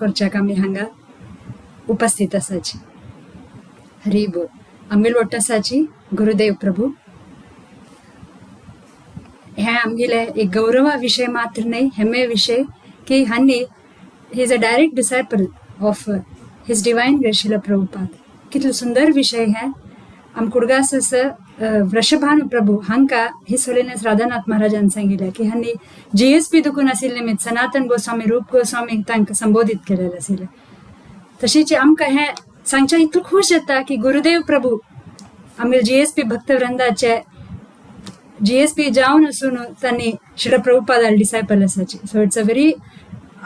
करच्याक आमी हांगा उपस्थित आसाची. हरी बोल. आमगेले वट्ट आसाची गुरुदेव प्रभू हे आमगेले एक गौरवा विशय मात्र न्हय, हेम्मे विशय की हांणी he is a direct disciple of his divine grace Srila Prabhupada. कितलो सुंदर विशय हे. आमकां उडगास आसा वृषभानु प्रभू हांकां his holiness Radhanath महाराजान सांगिल्लें की हांणी जीएसपी दुखून आशिल्ले निमित्त सनातन गोस्वामी रूप गोस्वामीक तांकां संबोधीत केलेलें आशिल्लें. तशेंच आमकां हें सांगच्या इतलो खूश जाता की गुरुदेव प्रभू आमगे जीएसपी भक्तवृंदाचे जीएसपी जावन आसून तांणी श्रील प्रभुपादाले डिसायपल आसाची. सो it's a very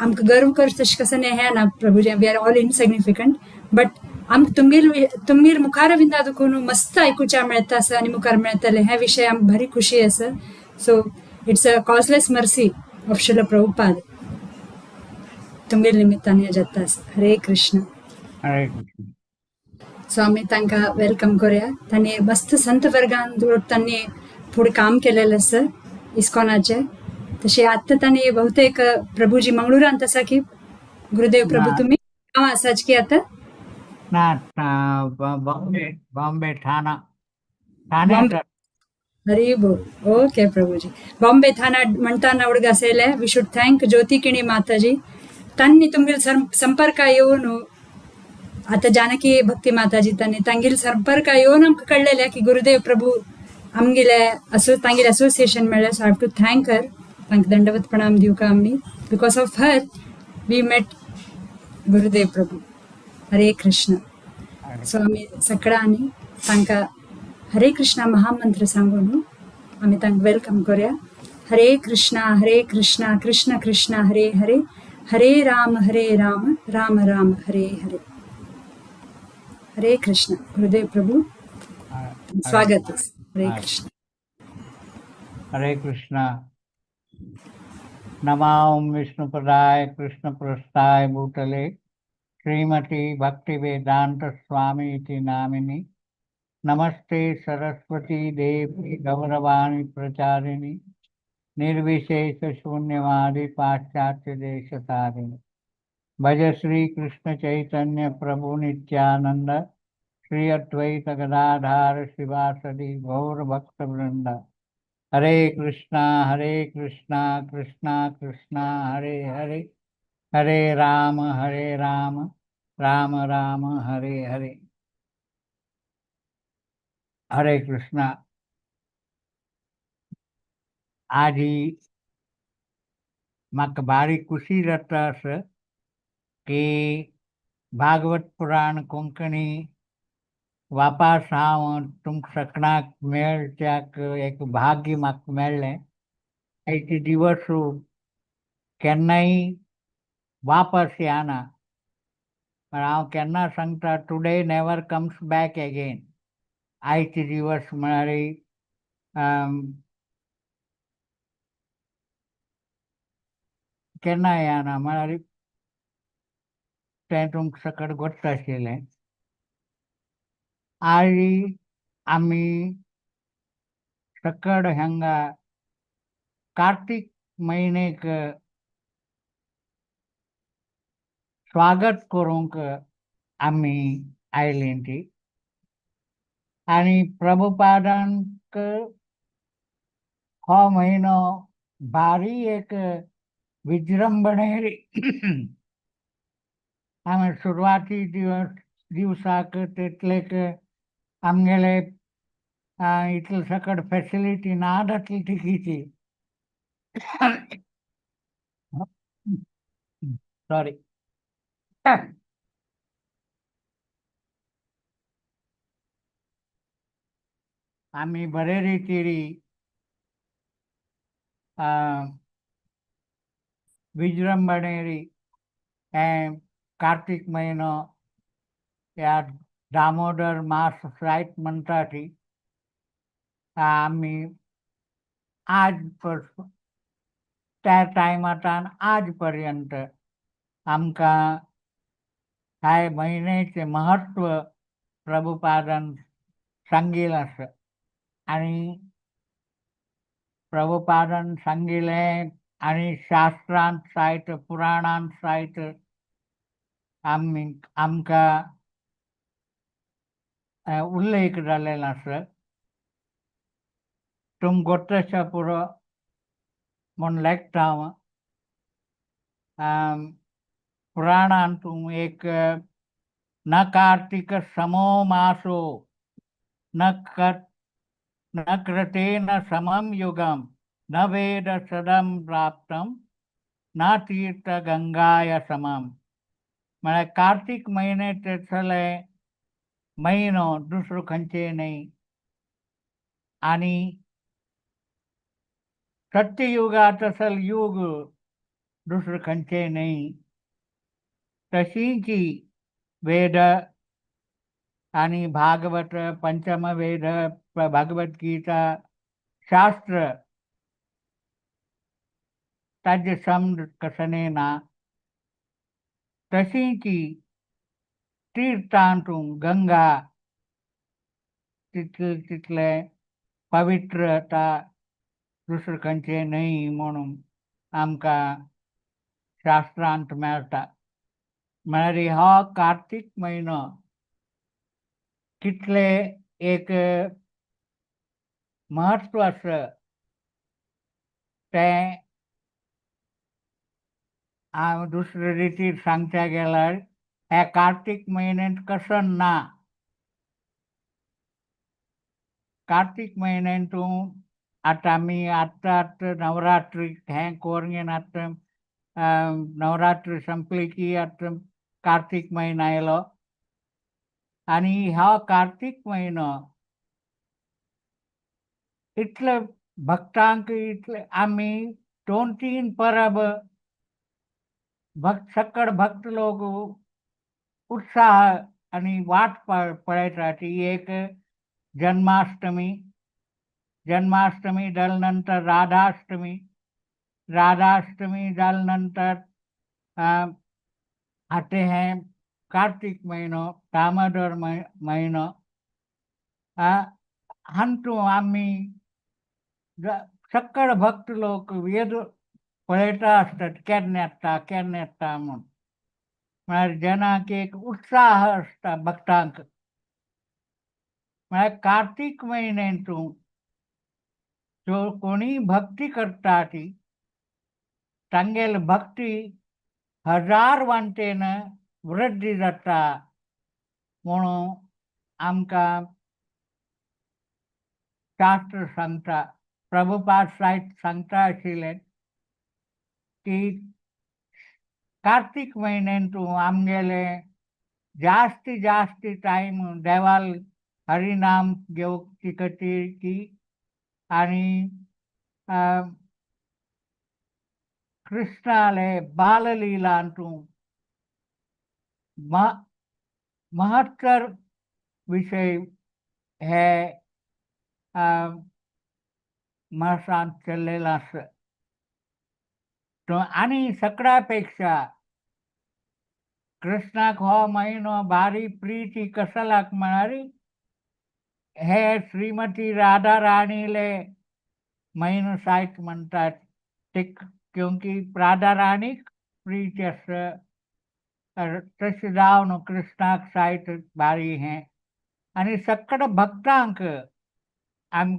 आमकां गर्व करचो तशें कसं न्ही हें ना प्रभुजी, we are all insignificant, but आमकां तुमगेल तुमगेल मुखार विंदा दुखून मस्त आयकुच्या मेळटा आसा आनी मुखार मेळटलें हे विशय आमकां भारी खुशी आसा. So it's a causeless mercy of Srila Prabhupada तुमगेल निमित्तान हें जाता आसा. हरे कृष्ण. हरे कृष्ण. सो आमी तांकां welcome करूया. तांणी मस्त संत वर्गान तांणी फुडें काम केलेलें आसा इस्कॉनाचें. तशें आतां तांणी बहुतेक प्रभुजी मंगळुरांत आसा की गुरुदेव प्रभू ना. तुमी गांव आसाच की आतां? ना, बॉम्बे, बॉम्बे, ठाणा, ठाणे. बॉम्बे. हरी बोल. ओके प्रभुजी. बॉम्बे थाना म्हणताना उडगास येयले, we should thank ज्योती किणी माताजी. तांणी तुमगेल संपर्क येवन आतां जानकी भक्ती माताजी तांणी तांगेल संपर्क येवन आमकां कळ्ळेलें की गुरुदेव प्रभू आमगेले असो तांगेले असोसिएशन मेळ्ळें. So I have to thank her. तांकां दंडवत प्रणाम दिवका आमी. Because of her we met Gurudev Prabhu. Hare Krishna. So आमी सगळ्यांनी तांकां हरे कृष्णा महामंत्र सांगून आमी तांकां welcome करूया. हरे कृष्णा हरे कृष्णा कृष्ण कृष्ण हरे हरे, हरे राम हरे राम राम राम हरे हरे. हरे कृष्ण गुरुदेव प्रभू, स्वागत. हरे कृष्ण. हरे कृष्णा. नमो विष्णुपदाय कृष्णप्रस्थाय भूतले श्रीमती भक्ति वेदांत स्वामी इति नामिनि. नमस्ते सरस्वती देवी गौरवाणी प्रचारिणी निर्विशेष शून्यवादी पाश्चात्य देशतारिणी. भज श्री कृष्ण चैतन्य प्रभु नित्यानंद श्री अद्वैत गदाधार श्रीवासदि गौर भक्त वृंद. हरे कृष्णा कृष्णा कृष्णा हरे हरे, हरे राम राम राम हरे हरे. हरे कृष्णा. आजी म्हाका भारी खुशी जाता आसा की भागवत पुराण कोंकणी वापास हांव तुमकां सगळ्यांक मेळच्याक एक भाग्य म्हाका मेळ्ळें. आयचे दिवस केन्नाय वापस येना, पण हांव केन्ना सांगता, today never comes back again. आयचे दिवस म्हळ्यार केन्ना येना, म्हळ्यार तें तुमकां सकट गोत्त आशिल्लें. आनी आमी सकड हांगा कार्तीक म्हयनेक स्वागत करूंक आमी आयलीं ती. आनी प्रभुपादांक हो म्हयनो भारी एक विजृंभणे आमी सुरवाती दिवस दिवसाक तितलेक आमगेले इतले सकट फेसिलिटी ना जातली तिकीची. सॉरी. आमी बरे रितीरी विजृंभणेरी हें कार्तीक म्हयनो ह्या दामोदर मास रायत म्हणटा ती आमी आज त्या टायमांतान आज पर्यंत आमकां ह्या म्हयन्याचें म्हत्व प्रभुपादान सांगिल्लें आसा. आनी प्रभुपादान सांगिल्लें आनी शास्त्रांत जायत पुराणांत जायत आमी आमकां उल्लेख जाल्लेलो आसा. तुम गोत्तशा पुरो म्हूण लेखता हांव. पुराणांत तूं एक न कार्तिक समो मासो न न कृतेन समं युगम न वेद सदं प्राप्तं न तीर्थ गंगाय समम. म्हळ्यार कार्तिक म्हयने तेसले म्हयनो दुसरो खंयचे न्हय. आनी सत्ययुगात असल युग दुसरो खंयचे न्हय. तशींची वेद आणि भागवत, पंचम वेद, भगवद्गीता शास्त्र ताजे समज कसने ना. तशींची तीर्थांतू गंगा तितले तितले पवित्रता दुसरें खंयचें न्हय म्हणून आमकां शास्त्रांत मेळटा. म्हळ्यार हो कार्तीक म्हयनो कितले एक म्हत्व आसा तें हांव दुसरे रितीर सांगच्या गेल्यार ह्या कार्तीक म्हयन्यांत कसन ना. कार्तीक म्हयन्यांत तूं आतां आमी आतां आतां नवरात्री हें करून आतां नवरात्री संपली की आतां कार्तीक म्हयनो आयलो. आनी हो कार्तीक म्हयनो इतले भक्तांक इतले आमी दोन तीन परब भक्त सकड भक्त लोक उत्साह आनी वाट पळयता. ती एक जन्माष्टमी, जन्माष्टमी जाल्या नंतर राधाष्टमी, राधाष्टमी जाल्या नंतर आतां हें कार्तीक म्हयनो, दामोदर म्हयनो. हातूंत आमी सकड भक्त लोक वेद पळयता आसतात केन्ना येता केन्ना येता म्हूण. म्हळ्यार जनाक एक उत्साह आसता भक्तांक. म्हळ्यार कार्तीक म्हयन्यांतू जो कोणी भक्ती करता ती तांगेली भक्ती हजार वांटेन वृद्धी जाता म्हणून आमकां शास्त्र सांगता. प्रभुपाद सायब सांगता आशिल्ले की कार्तीक म्हयन्यांतू आमगेले जास्ती जास्ती टायम देवाल हरिनाम घेवची खातीर की आनी कृष्णाले बाललीलांतू महत्तर विशय हे मासांत चल्लेलो आसा. आनी सगळ्या पेक्षा कृष्णाक हो म्हयनो भारी प्रिती कसलाक म्हळ्यार हे श्रीमती राधा राणीले म्हयनो सायत म्हणटात ते, क्योंकि राधा राणीक प्रीती आसा तशें जावन कृष्णाक सायत भारी हें. आनी सकड भक्तांक आम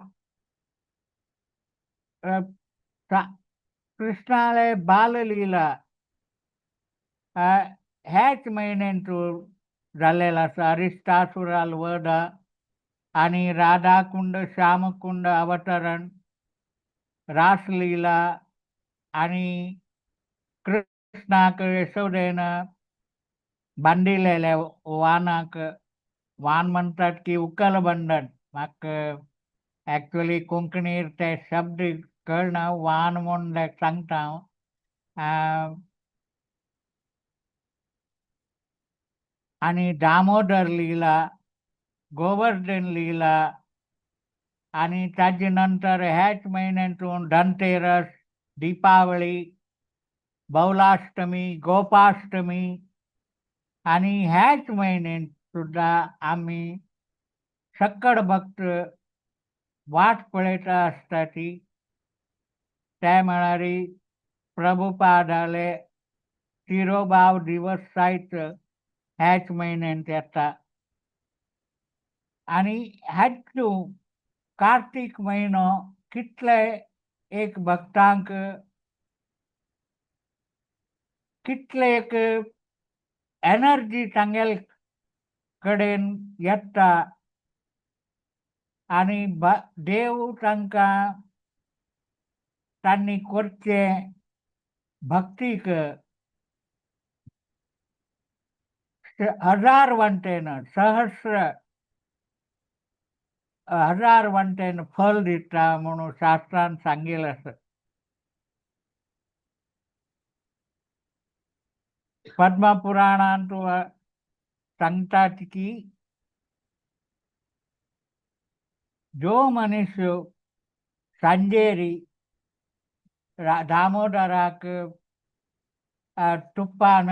कृष्णाले बाललीला ह्याच म्हयन्यांत जाल्लेलो आसा. अरिश्टासुराल वध आनी राधाकुंड श्यामकुंड अवतरण, रासलीला आनी कृष्णाक यशोदेन बांदिलेल्या वानाक, वान म्हणटात की उकल बंधन. म्हाका एक्चुअली कोंकणीर ते शब्द कळना, वान म्हूण सांगता हांव. आनी दामोदर लीला, गोवर्धन लीला आनी ताजे नंतर ह्याच म्हयन्यांतून धनतेरस, दीपावळी, बौलाष्टमी, गोपाष्टमी आनी ह्याच म्हयन्यांत सुद्दां आमी सकड भक्त वाट पळयता आसता ती ते म्हळ्यार प्रभुपादाले तिरोभाव दिवस सायत ह्याच म्हयन्यांत येता. आनी ह्याच कार्तीक म्हयनो कितले एक भक्तांक कितले एक एनर्जी तांगेले कडेन येता आनी देव तांकां तांणी करचें भक्तीक हजार वांटेन, सहस्र हजार वांटेन फल दिता म्हणून शास्त्रान सांगिल्लें आसा. पद्मपुराणांत सांगतात की जो मनीस सांजेरी दामोदराक तुप्पान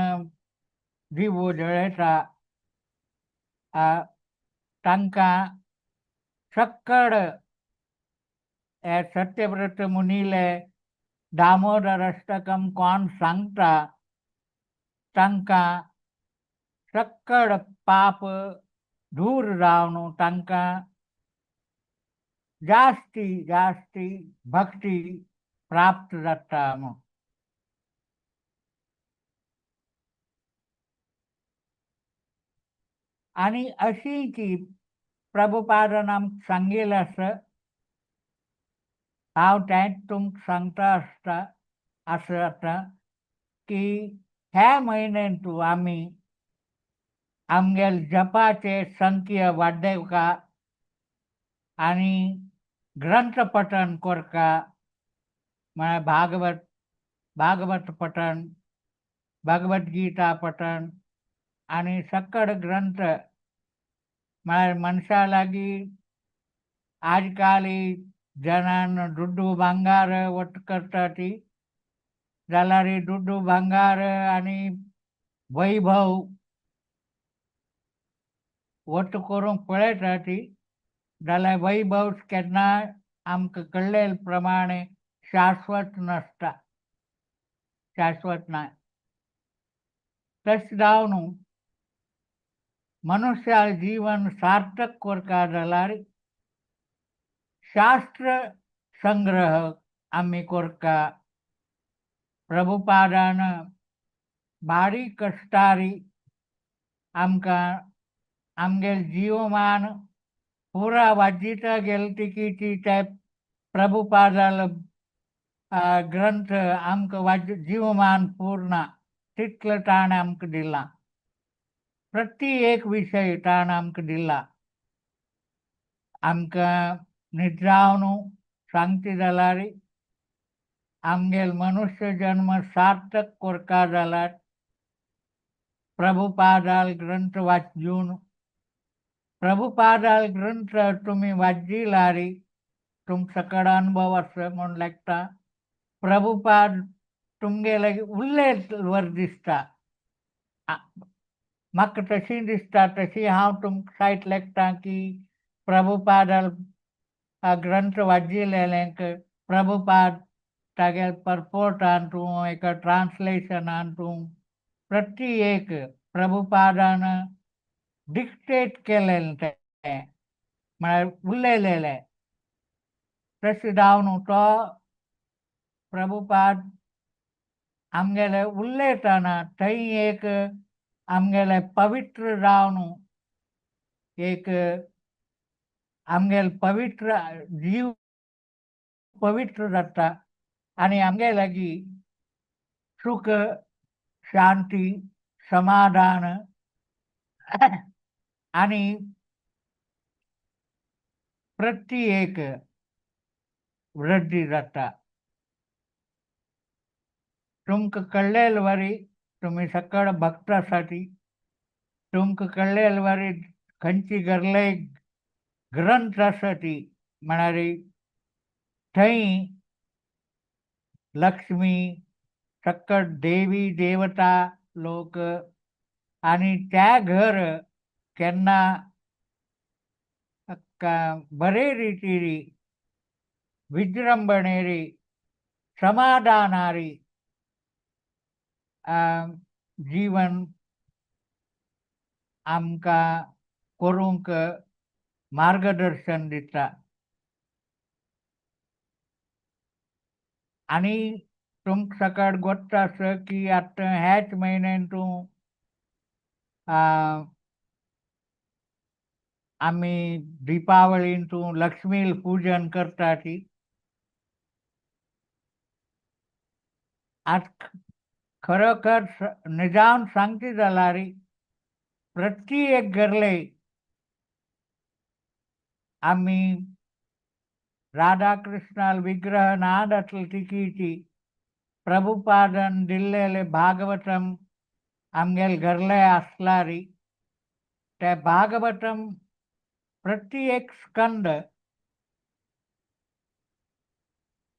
दिवो जळयता तांकां सक्कड हे सत्यव्रत मुनीले दामोदर अष्टकम कोण सांगता तांकां सक्कड पाप दूर जावन तांकां जास्ती जास्ती भक्ती प्राप्त जाता म्हूण. आनी अशी की प्रभुपादान आमकां सांगिल्लें आसा, हांव तेंच तुमकां सांगता आसता आसा आतां की ह्या म्हयन्यांत आमी आमगेले जपाचे संख्या वाडयता आनी ग्रंथ पठण करता, म्हळ्यार भागवत, भागवत पठण, भगवत गीता पठण आनी सकड ग्रंथ. म्हळ्यार मनशा लागीं आजकाल जनान दुड्डू भांगार वट करता ती जाल्यार दुड्डू भांगार आनी वैभव वट करूंक पळयता ती, जाल्यार वैभव केन्ना आमकां कळ्ळे प्रमाणे शाश्वत नासता, शाश्वत ना. तशें जावन मनुष्या जीवन सार्थक करता जाल्यार शास्त्र संग्रह आमी करता. प्रभुपादान बारीक कश्टारी आमकां आमगेले जीवमान पुरा वाजिता गेले ती ते प्रभुपादाल ग्रंथ आमकां वाज जीवमान पूर्ण तितलें ताणें आमकां दिलां, प्रति एक विशय ताणें आमकां दिला. आमकां निद्रावन सांगता जाल्यार आमगेल मनुष्य जन्म सार्थक करता जाल्यार प्रभुपादाल ग्रंथ वाचून, प्रभुपादाल ग्रंथ तुमी वाचिल्यार तुमकां सकड अनुभव आसा म्हूण लागता. प्रभुपाद तुमगेले उलयत दिसता, म्हाका तशी दिसता, तशी हांव तुमकां सायट लेखता की प्रभुपादाल ग्रंथ वाचिल्ल्यांक प्रभुपाद तागेले परपोर्टान तूं एका ट्रान्सलेशनान तूं प्रति एक प्रभुपादान डिक्टेट केलेलें तें, म्हळ्यार उलयलेलें. तशें जावन तो प्रभुपाद आमगेले उलयतना थंय एक आमगेले पवित्र जावन एक आमगेले पवित्र जीव पवित्र जाता आनी आमगे लागीं सुख शांती समाधान आनी प्रति एक वृद्धी जाता. तुमकां कळ्ळेल वरी तुमी सकळ भक्त आसाती, तुमकां कळ्ळेल वरी खंयची गरले ग्रंथ आसा ती म्हळ्यार थंय लक्ष्मी सकट देवी देवता लोक आनी त्या घर केन्ना बरे रितीरी विजृंभणेरी समाधानारी जीवन आमकां करूंक मार्गदर्शन दिता. आनी तुमकां सकट गोत्त आसा की आतां ह्याच म्हयन्यान तूं आमी दिपावळीन तूं लक्ष्मी पूजन करता ती. आज खरोखर निजावन सांगती जाल्यार प्रति एक घरले आमी राधा कृष्णाल विग्रह ना जातले तिकीची प्रभुपादन दिल्लेले भागवतम आमगेले घरले आसलारी ते भागवतम प्रति एक स्कंद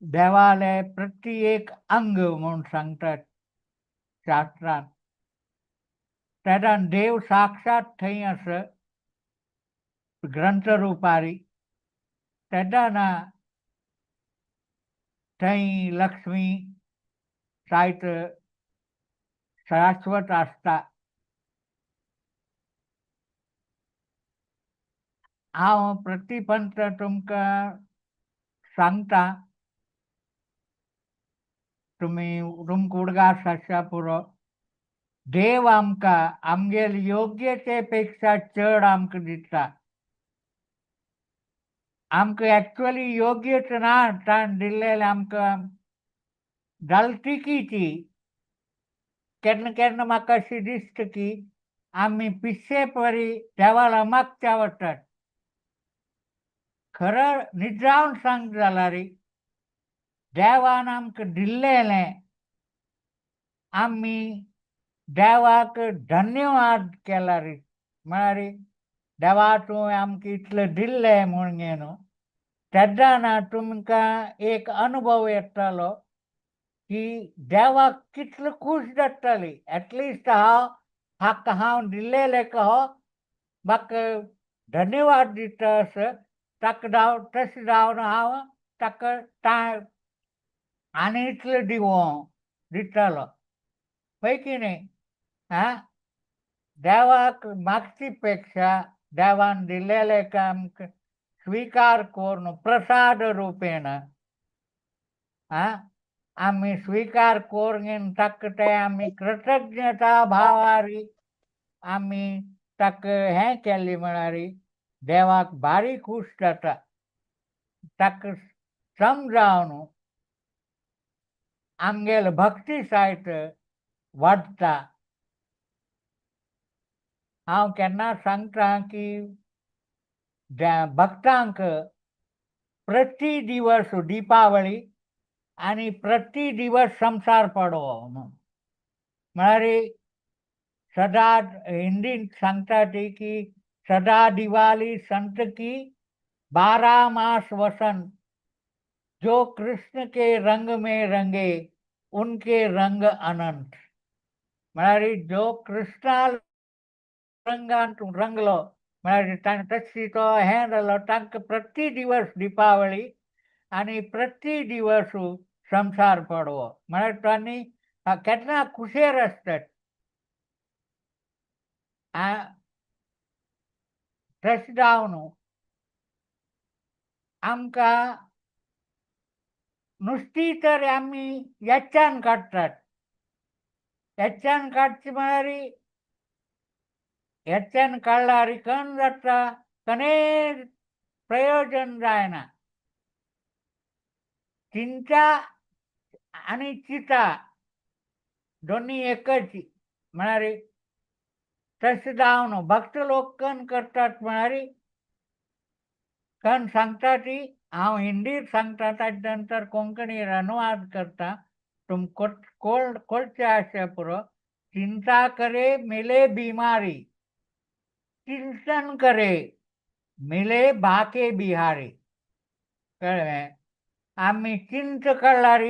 देवाले प्रति एक अंग म्हूण सांगतात शास्त्रान. तेन्ना देव साक्षात थंय आसा ग्रंथ रुपारी. तेन्ना थंय लक्ष्मी सायत शाश्वत आसता. हांव प्रतिपंत तुमकां सांगता, तुमी तुमकां उडगास आसच्या पुरो. देव आमकां आमगेले योग्यते पेक्षा चड आमकां दिता. आमकां एक्चुअली योग्यच ना ताणें दिल्लेलें आमकां जालती ती. केन्ना केन्ना म्हाका अशें दिसता की आमी पिशे परी देवाला मागच्या वतात. खरं निजावन सांग जाल्यार देवान आमकां दिल्लेलें आमी देवाक धन्यवाद केला रे. म्हळ्यार देवा तुवें आमकां इतलें दिल्लें म्हूण न्हू. तेन्ना तुमकां एक अनुभव येतालो की देवाक कितलो खूश जाताली. एटलिस्ट हांव हाका हांव दिल्लेलें हो म्हाका धन्यवाद दिता असो ताका जावन तशें जावन हांव ताका आनी इतलें दिवं दितालो पळय की न्ही. आं, देवाक मागची पेक्षा देवान दिल्लेलें आमकां स्वीकार करून प्रसाद रुपेन आं आमी स्वीकार करून ताका ते आमी कृतज्ञता भावारी आमी ताका हें केलें म्हळ्यार देवाक भारी खूश जाता. ताका समजावन आमगेले भक्ती सायत वाडटा. हांव केन्ना सांगता की भक्तांक प्रति दिवस दिपावळी आनी प्रति दिवस संसार पडवो म्हणून. म्हळ्यार सदा हिंदीन सांगता ती की सदा दिवाली संत की 12 मास वसंत, जो कृष्ण के रंग में रंगे उनके रंग अनंत. म्हळ्यार जो कृष्णा रंगान तूं रंगलो म्हळ्यार ताणें तशी तो हें जालो तांकां प्रति दिवस दिपावळी आनी प्रति दिवस संसार पडवो. म्हळ्यार तांणी केन्ना खुशेर आसतात. तशें जावन आमकां नुस्ती तर आमी येच्यान काडटात. येच्यान काडची म्हळ्यार येच्यान काडल्यार कन जाता कने प्रयोजन जायना. चिंता आनी चिता दोनी एकच. म्हळ्यार तशें जावन भक्त लोक कन करतात म्हळ्यार कन सांगता ती हांव हिंदीत सांगता ताजे नंतर कोंकणीर अनुवाद करता. तुमकां कळचें आसचें पुरो. चिंता करे मिले बिमारी, चिंतन करे मिले बाके बिहारी. कळ्ळें? आमी चिंत काडल्यार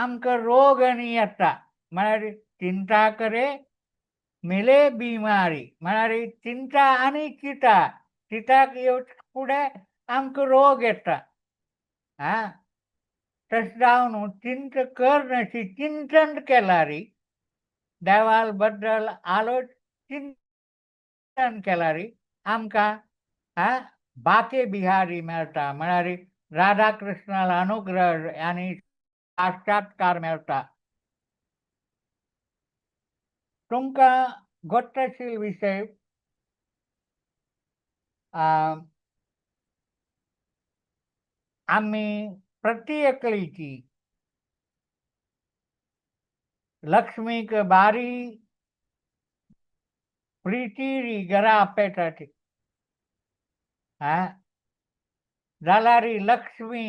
आमकां रोग आनी येता. म्हळ्यार चिंता करे मिले बिमारी म्हळ्यार चिंता आनी चिता, चिताक येवचे फुडें आमकां रोग येता. आं, तशें जावन चिंत कर नशी चिंतन केल्यार देवाल बद्दल आलोच चिंत केल्यार आमकां बाके बिहारी मेळटा, म्हळ्यार राधा कृष्णाला अनुग्रह आनी साक्षात्कार मेळटा. तुमकां गोत्तशील विशय आमी प्रति एकलीची लक्ष्मीक बारी प्रिती घरा आपयता ती जाल्यार लक्ष्मी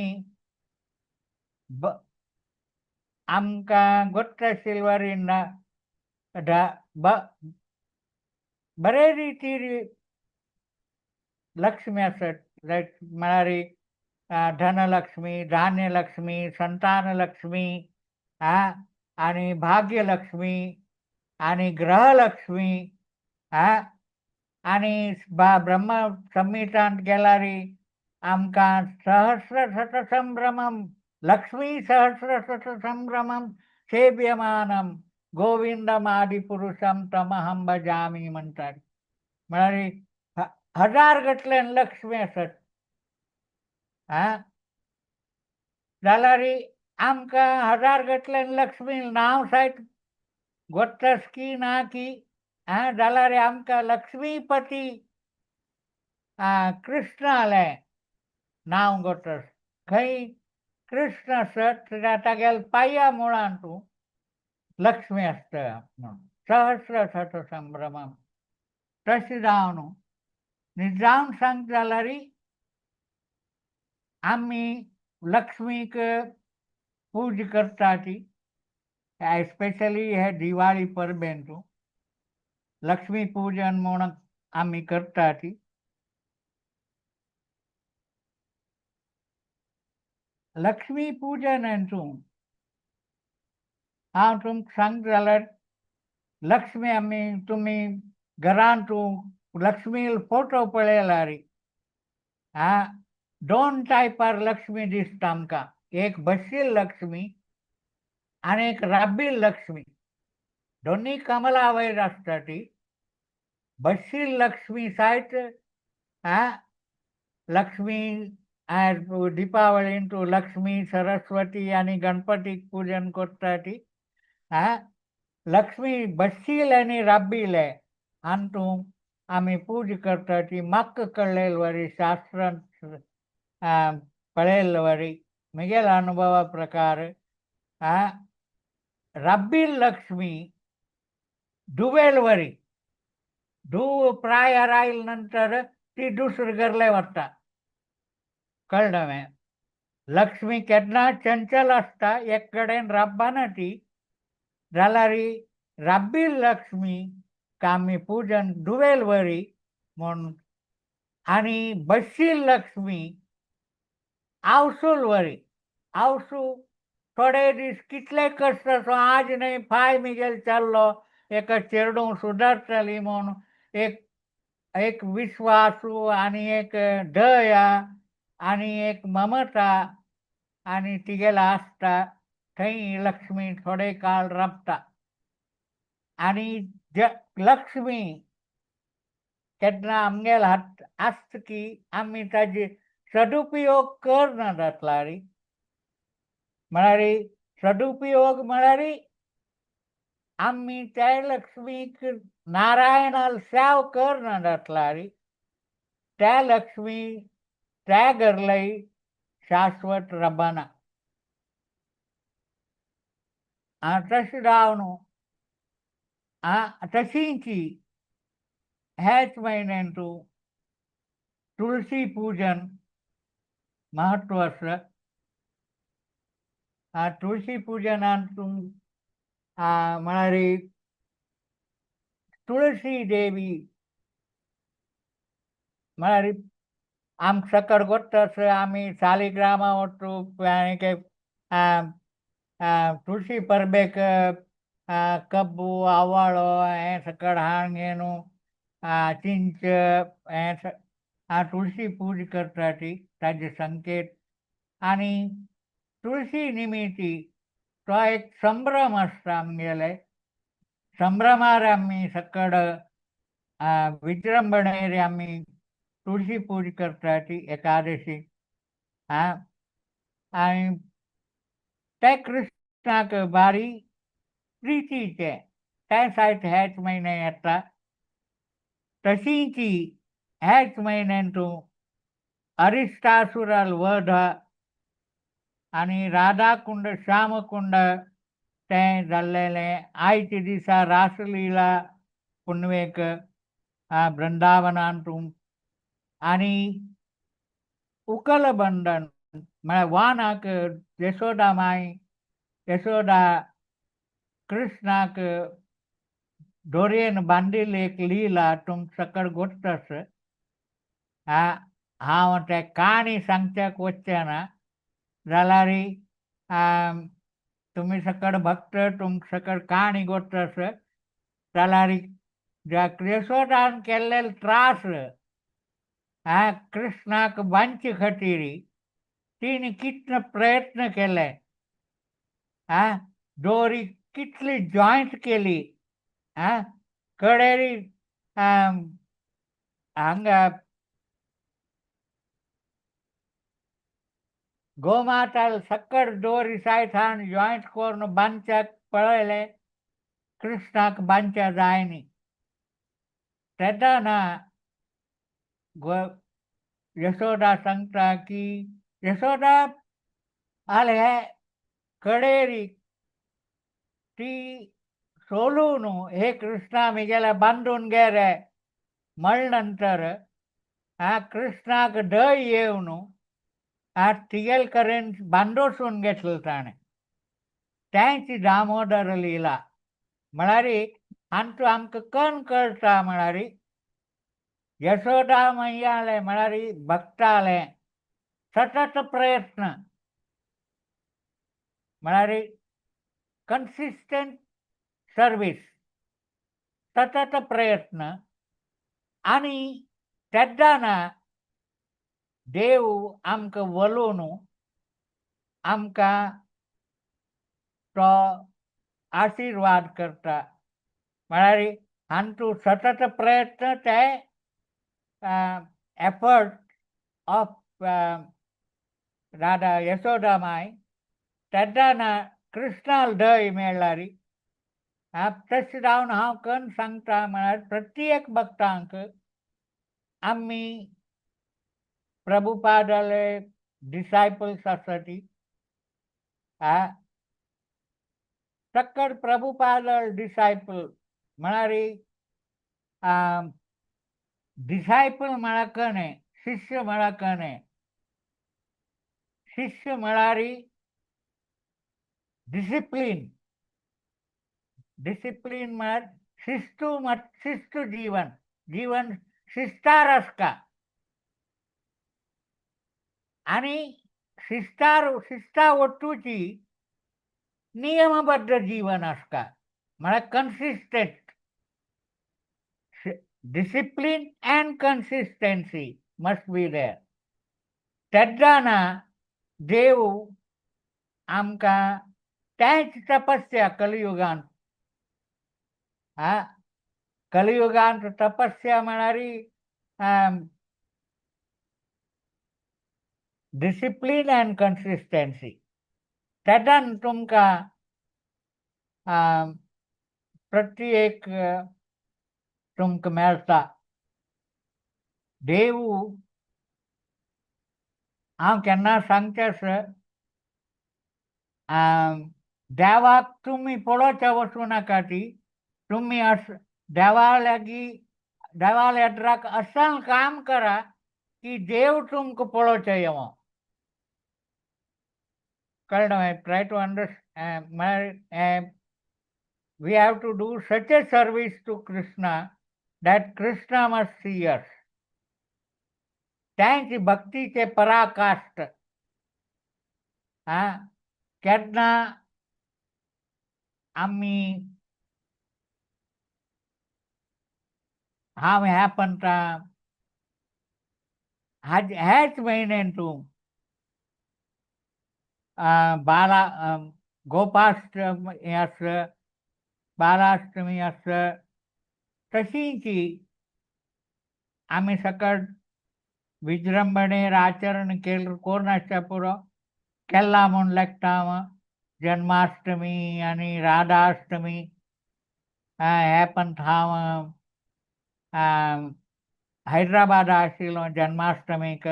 आमकां गोत्तशील ना बरे रितीर लक्ष्मी आसत, लायक म्हळ्यार धनलक्ष्मी, धान्यलक्ष्मी, संतानलक्ष्मी आनी भाग्यलक्ष्मी आनी ग्रहलक्ष्मी आनी ब्रह्म संहितांत गेल्यार आमकां सहस्र शत संभ्रमम लक्ष्मी सहस्र शत संभ्रमम सेव्यमानम गोविंदम आदिपुरुषम तमहं भजामी म्हणटात. म्हळ्यार हजार गटल्यान लक्ष्मी आसत जाल्यार आमकां हजार गटल्यान लक्ष्मी नांव सायत गोत्तस की ना की जाल्यार आमकां लक्ष्मीपती कृष्णालें नांव गोत्तस. खंय कृष्ण आसत तागेल्या पांया मुळांत तूं लक्ष्मी आसता म्हणून सहस्र शत संभ्रमम. तशें जावन निजावन सांगता जाल्यार आमी लक्ष्मीक पूज करता ती एस्पेशली हे दिवाळी परबेन तूं लक्ष्मी पूजन म्हूण आमी करता ती. लक्ष्मी पूजन तूं हांव तुमकां सांगता जाल्यार लक्ष्मी आमी तुमी घरांत लक्ष्मी फोटो पळयल्यार दोन टायपार लक्ष्मी दिसता आमकां, एक बशील लक्ष्मी आनी एक राबील लक्ष्मी. दोनूय कमला वयर आसता ती. बशील लक्ष्मी सायत लक्ष्मी दिपावळीन तूं लक्ष्मी सरस्वती आनी गणपतीक पूजन करता ती. लक्ष्मी बशील आनी राबील हातूंत आमी पूज करता ती म्हाका कळ्ळेल वरी शास्त्रांत पळयल्ले वरी म्हगेल्या अनुभवा प्रकार राबील लक्ष्मी दुवेल वरी धूव प्रायर आयले नंतर ती दुसरे घरले वता. कळ्ळें? लक्ष्मी केन्ना चंचल आसता, एक कडेन राबना ती. जाल्यार राबील लक्ष्मी आमी पूजन दुवेल वरी म्हूण आनी बशील लक्ष्मी आवसूल वरी. आवसू थोडे दीस कितले कश्ट आसूं आज न्हय फाय मिगेल चल्लो एका चेडूं सुदारतली म्हूण एक एक विश्वासू आनी एक दया आनी एक ममता आनी तिगेलो आसता थंय लक्ष्मी थोडे काळ राबता. आनी लक्ष्मी केन्ना आमगेल हात आसता की आमी ताजे सदुपयोग करना जातला रे. म्हळ्यार सदुपयोग म्हळ्यार आमी त्या लक्ष्मीक नारायणाल सेव करना जातला रे. त्या लक्ष्मी त्या घरलय शाश्वत रबाना. तशें जावन तशींची ह्याच म्हयन्यान तूं तुळशी पूजन महत्व आसा. तुळशी पूजनान तूं म्हळ्यार तुळशी देवी म्हळ्यार आमकां सकड गोत्त आसा आमी सालिग्रामा वट्टू आनी तुळशी परबेक कब्बू आवाळो हें सकड हाडून घेवन चिंच हें तुळशी पूज करता ती ताजे संकेत. आनी तुळशी निमिती तो एक संभ्रम आसता आमगेले. संभ्रमार आमी सकड विजृंभणेर आमी तुळशी पूज करता ती एकादशी. आनी ते कृष्णाक बारी प्रितीचे ते सायत ह्याच म्हयन्यान येता. तशीच ह्याच म्हयन्यान तूं अरिश्टासुराल वध आनी राधाकुंड श्यामकुंड तें जाल्लेलें. आयच्या दिसा रासलीला पुनवेक वृंदावनांत आनी उकलबंधन म्हळ्यार वानाक यशोदा माय यशोदा कृष्णाक दोरयेन बांदिल्ली एक लिला तुमकां सकळ गोत्त आसा. हांव ते काणी सांगच्याक वचचें ना जाल्यार तुमी सकळ भक्त तुमकां सकळ काणी गोत्त आसा. जाल्यार ज्या यशोदान केल्ले त्रास कृष्णाक बांदचे खातीर तिणे कितले प्रयत्न केले, दोरी कितली जॉयंट केली, कडेरी हांगा गोमाताल सक्कड दोरी सायठान जॉयंट करून बांदच्याक पळयलें, कृष्णाक बांदच्या जाय न्ही. तेन्ना यशोदा सांगता की यशोदा आले कडेरी ती सोलून हे कृष्णा मिगेले बांदून घे रे म्हळ नंतर कृष्णाक दय येवन तिगेल कडेन बांदोसून घेतलं ताणें. तेंच दामोदर लिला म्हळ्यार हांतू आमकां कन कळटा म्हळ्यार यशोदा मैयाले म्हळ्यार भक्ताले सतत प्रयत्न म्हळ्यार कन्सिस्टंट सर्वीस सतत प्रयत्न आनी तेन्ना देव आमकां वलोवन आमकां तो आशिर्वाद करता. म्हळ्यार हांतू सतत प्रयत्न ते effort of Radha Yashoda my तेन्ना कृष्णाल दय मेळ्ळारी. तशें जावन हांव कन सांगता म्हळ्यार प्रत्येक भक्तांक आमी प्रभुपादाले डिसायपल्स आसा ती सक्कड प्रभुपादल डिसायपल म्हळ्यार डिसायपल म्हळ्यार कने शिष्य म्हळ्यार कने शिष्य म्हळ्यार डिसिप्लीन. डिसिप्लीन म्हळ्यार शिस्तू शिस्तू जीवन जीवन शिस्तार आसता आनी शिस्तार शिस्ता वट्टूची नियमबद्ध जीवन आसता म्हळ्यार consistent discipline and consistency must be there. तेन्ना देव आमकां तेच तपस्या कलियुगांत कलियुगांत तपस्या म्हळ्यार डिसिप्लीन अँड कन्सिस्टन्सी. तेन्ना तुमकां प्रत्येक तुमकां मेळटा. देव हांव केन्ना सांगचें आसा देवाक तुमी पळोवच्या वचूं नाका ती तुमी अस देवा लागीं देवा लेटराक असल काम करा की देव तुमकां पळोवचें येवं. कळ्ळें? Try to understand we have to do such a service to Krishna that Krishna must see us. तेंच भक्तीचे पराकाष्ठ. केन्ना आमी हांव ह्या पंथा ह्याच म्हयन्यान तूं बाला गोपाष्टमी आसा बालाष्टमी आसा तशींच आमी सकट विजृंभणेर आचरण केल कोण पुरो केल्ला म्हूण लेखता हांव. जन्माष्टमी आनी राधाष्टमी हे पण हांव हैदराबादा आशिल्लो जन्माष्टमीक.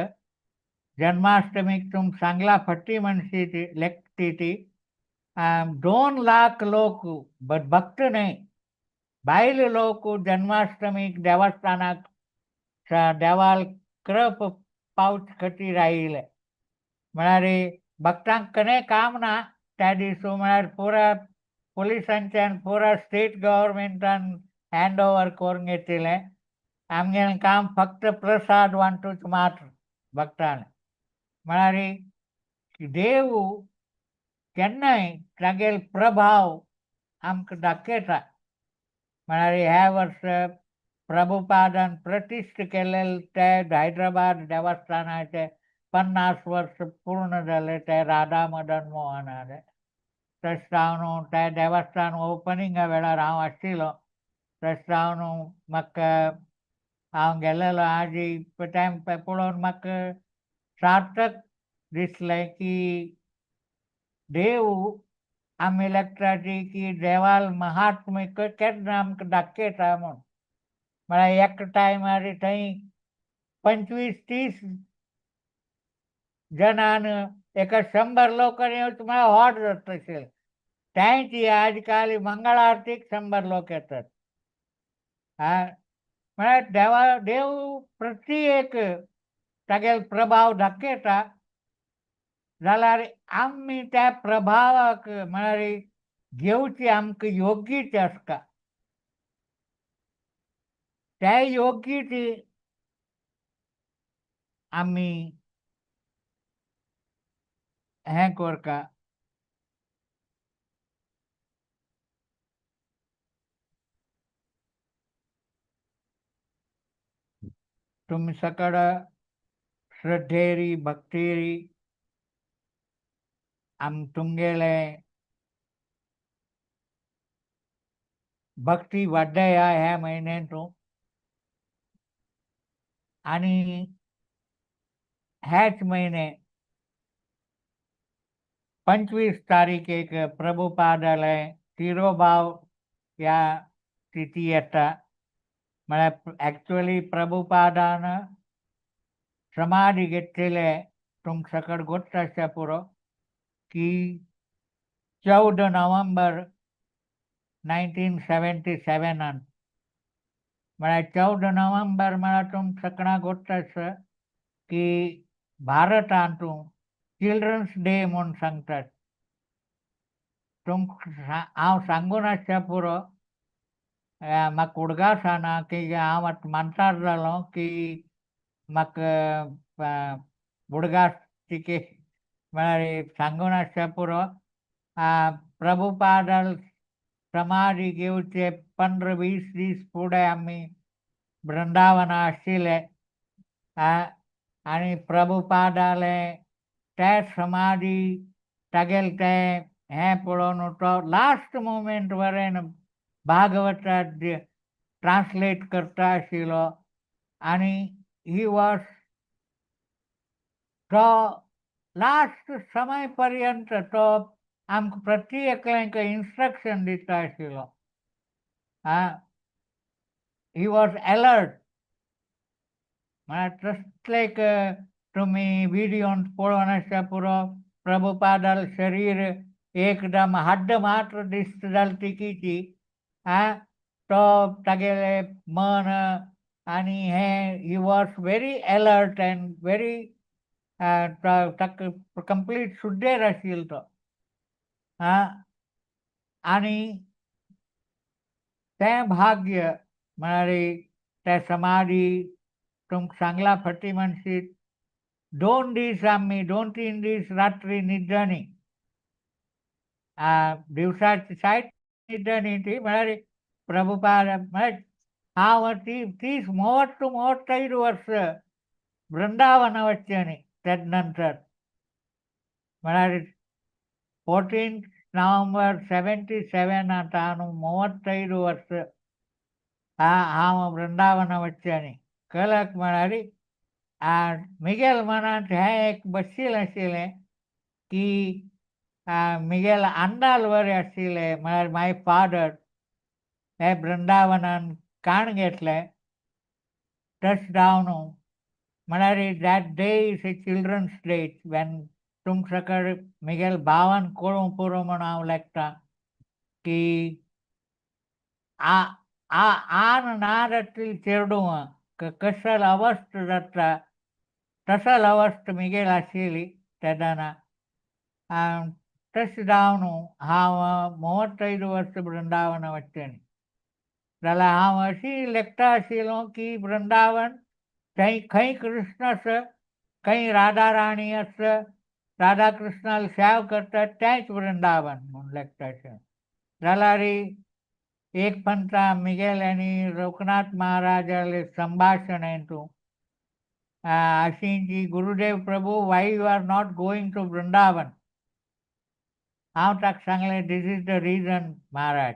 जन्माष्टमीक तुमकां सांगला फटी म्हणशी ती लेखती ती 2 लाख लोक भक्त न्हय बायल लोक जन्माष्टमीक देवस्थानाक देवाल क्रप पावच खातीर आयिल्ले. म्हळ्यार भक्तांक कने काम ना त्या दिसा, म्हळ्यार पुरा पुलिसांच्यान पुरा स्टेट गव्हर्मेंटान हँड ओवर करून घेतिल्लें. आमगेलें काम फक्त प्रसाद वांटूच मात्र भक्तांक. म्हळ्यार देव केन्नाय तागेलो प्रभाव आमकां दाखयता. म्हळ्यार ह्या वर्स प्रभुपादान प्रतिश्ठ केल्ले ते हैदराबाद देवस्थानाचे 50 वर्स पूर्ण जाले ते राधा मदन मोहनाले. तशें जावन ते देवस्थान ओपनिंगा वेळार हांव आशिल्लो. तशें जावन म्हाका हांव गेलेलो आजी तें पळोवन म्हाका सार्थक दिसलें की देव आमी लेखताची की देवाल महात्म्य केन्ना आमकां दाखयता म्हूण. म्हळ्यार एका टायमार थंय 25-30 जणान एका 100 लोकांनी येवचें म्हळ्यार हॉट जाता तशें. तांची आज काल मंगळ आरतीक 100 लोक येतात. म्हळ्यार देवा देव प्रति एक तागेलो प्रभाव दाखयता जाल्यार आमी त्या प्रभावाक म्हळ्यार घेवची आमकां योग्यती आसता. त्या योग्यती आमी हें करता. तुमी सकड श्रद्धेरी भक्तेरी आम तुमगेले भक्ती वाड्डया ह्या म्हयन्यांतू आनी ह्याच म्हयने 25 तारीखेक प्रभुपादाले तिरोभाव ह्या तिथी येता. म्हळ्यार एक्चुअली प्रभुपादान समाधी घेतलेले तुमकां सकड गोत्त आसच्या पुरो की 14 नोव्हेंबर 1977. म्हळ्यार 14 नोव्हेंबर म्हळ्यार तुमकां सगळ्यांक गोत्त आसा की भारतांतू चिल्ड्रन्स डे म्हूण सांगतात. तुमकां हांव सांगून आसच्या पुरो म्हाका उडगास आना की हांव आतां मानतार जालो की म्हाका उडगास तिके म्हळ्यार सांगून आसच्या पुरो. प्रभुपादाल समाधी घेवचे 15-20 दीस फुडें आमी वृंदावना आशिल्ले आनी प्रभुपादाले ते समाधी तागेले तें हें पळोवन तो लास्ट मुमेंट वरेन भागवत ट्रान्सलेट करता आशिल्लो आनी he was तो लास्ट समय पर्यंत तो आमकां प्रति एकल्यांक इन्स्ट्रक्शन दिता आशिल्लो. He was alert. म्हळ्यार तसले एक तुमी विडियोन पळोवन आसच्या पुरो प्रभुपादाल शरीर एकदम हड्ड मात्र दिसता जालें तिकीची. तो तागेले मन आनी हें he was very alert and very ताका कंप्लीट शुद्धेर आशिल्लो तो. आनी तें भाग्य म्हळ्यार ते समाधी तुमकां सांगला फटी म्हणशीत 2 दीस आमी 2-3 दीस रात्री न्हिदनी दिवसाची सायट न्हिदनी ती. म्हळ्यार प्रभुपाद म्हळ्यार हांव 30 35 वर्स वृंदावन वच्चें तेज नंतर म्हळ्यार 14 नोव्हेंबर 77 आतां 35 वर्स हांव वृंदावन वच्चें. कलक म्हळ्यार मिगेल मनांत हें एक बशिल्लें आशिल्लें की मिगेल आंदाल बरें आशिल्लें, म्हळ्यार my father हे वृंदावनान काण घेतलें तशें जावन, म्हळ्यार that day is a children's day when तुमचे कडेन मिगेल भावान कळूंक पुरो म्हूण हांव लेखतां की आ आ आन ना जातली चेडवां कसल अवस्थ जाता तसल अवस्थ मिगेल आशिल्ली तेदना. तशें जावन हांव 35 वर्स वृंदावन वचचें जाल्यार हांव अशी लेखता आशिल्लो की वृंदावन थंय खंय कृष्ण आसा, खंय राधा राणी आसा, राधा कृष्णाल सेव करतात तेंच वृंदावन म्हूण लेखता अशें. जाल्यार एक पंथा मिगेल आनी लोकनाथ महाराजाले संभाशण तूं अशी की Gurudev Prabhu, why you are not going to Vrindavan? हांव ताका सांगलें, this is the reason Maharaj.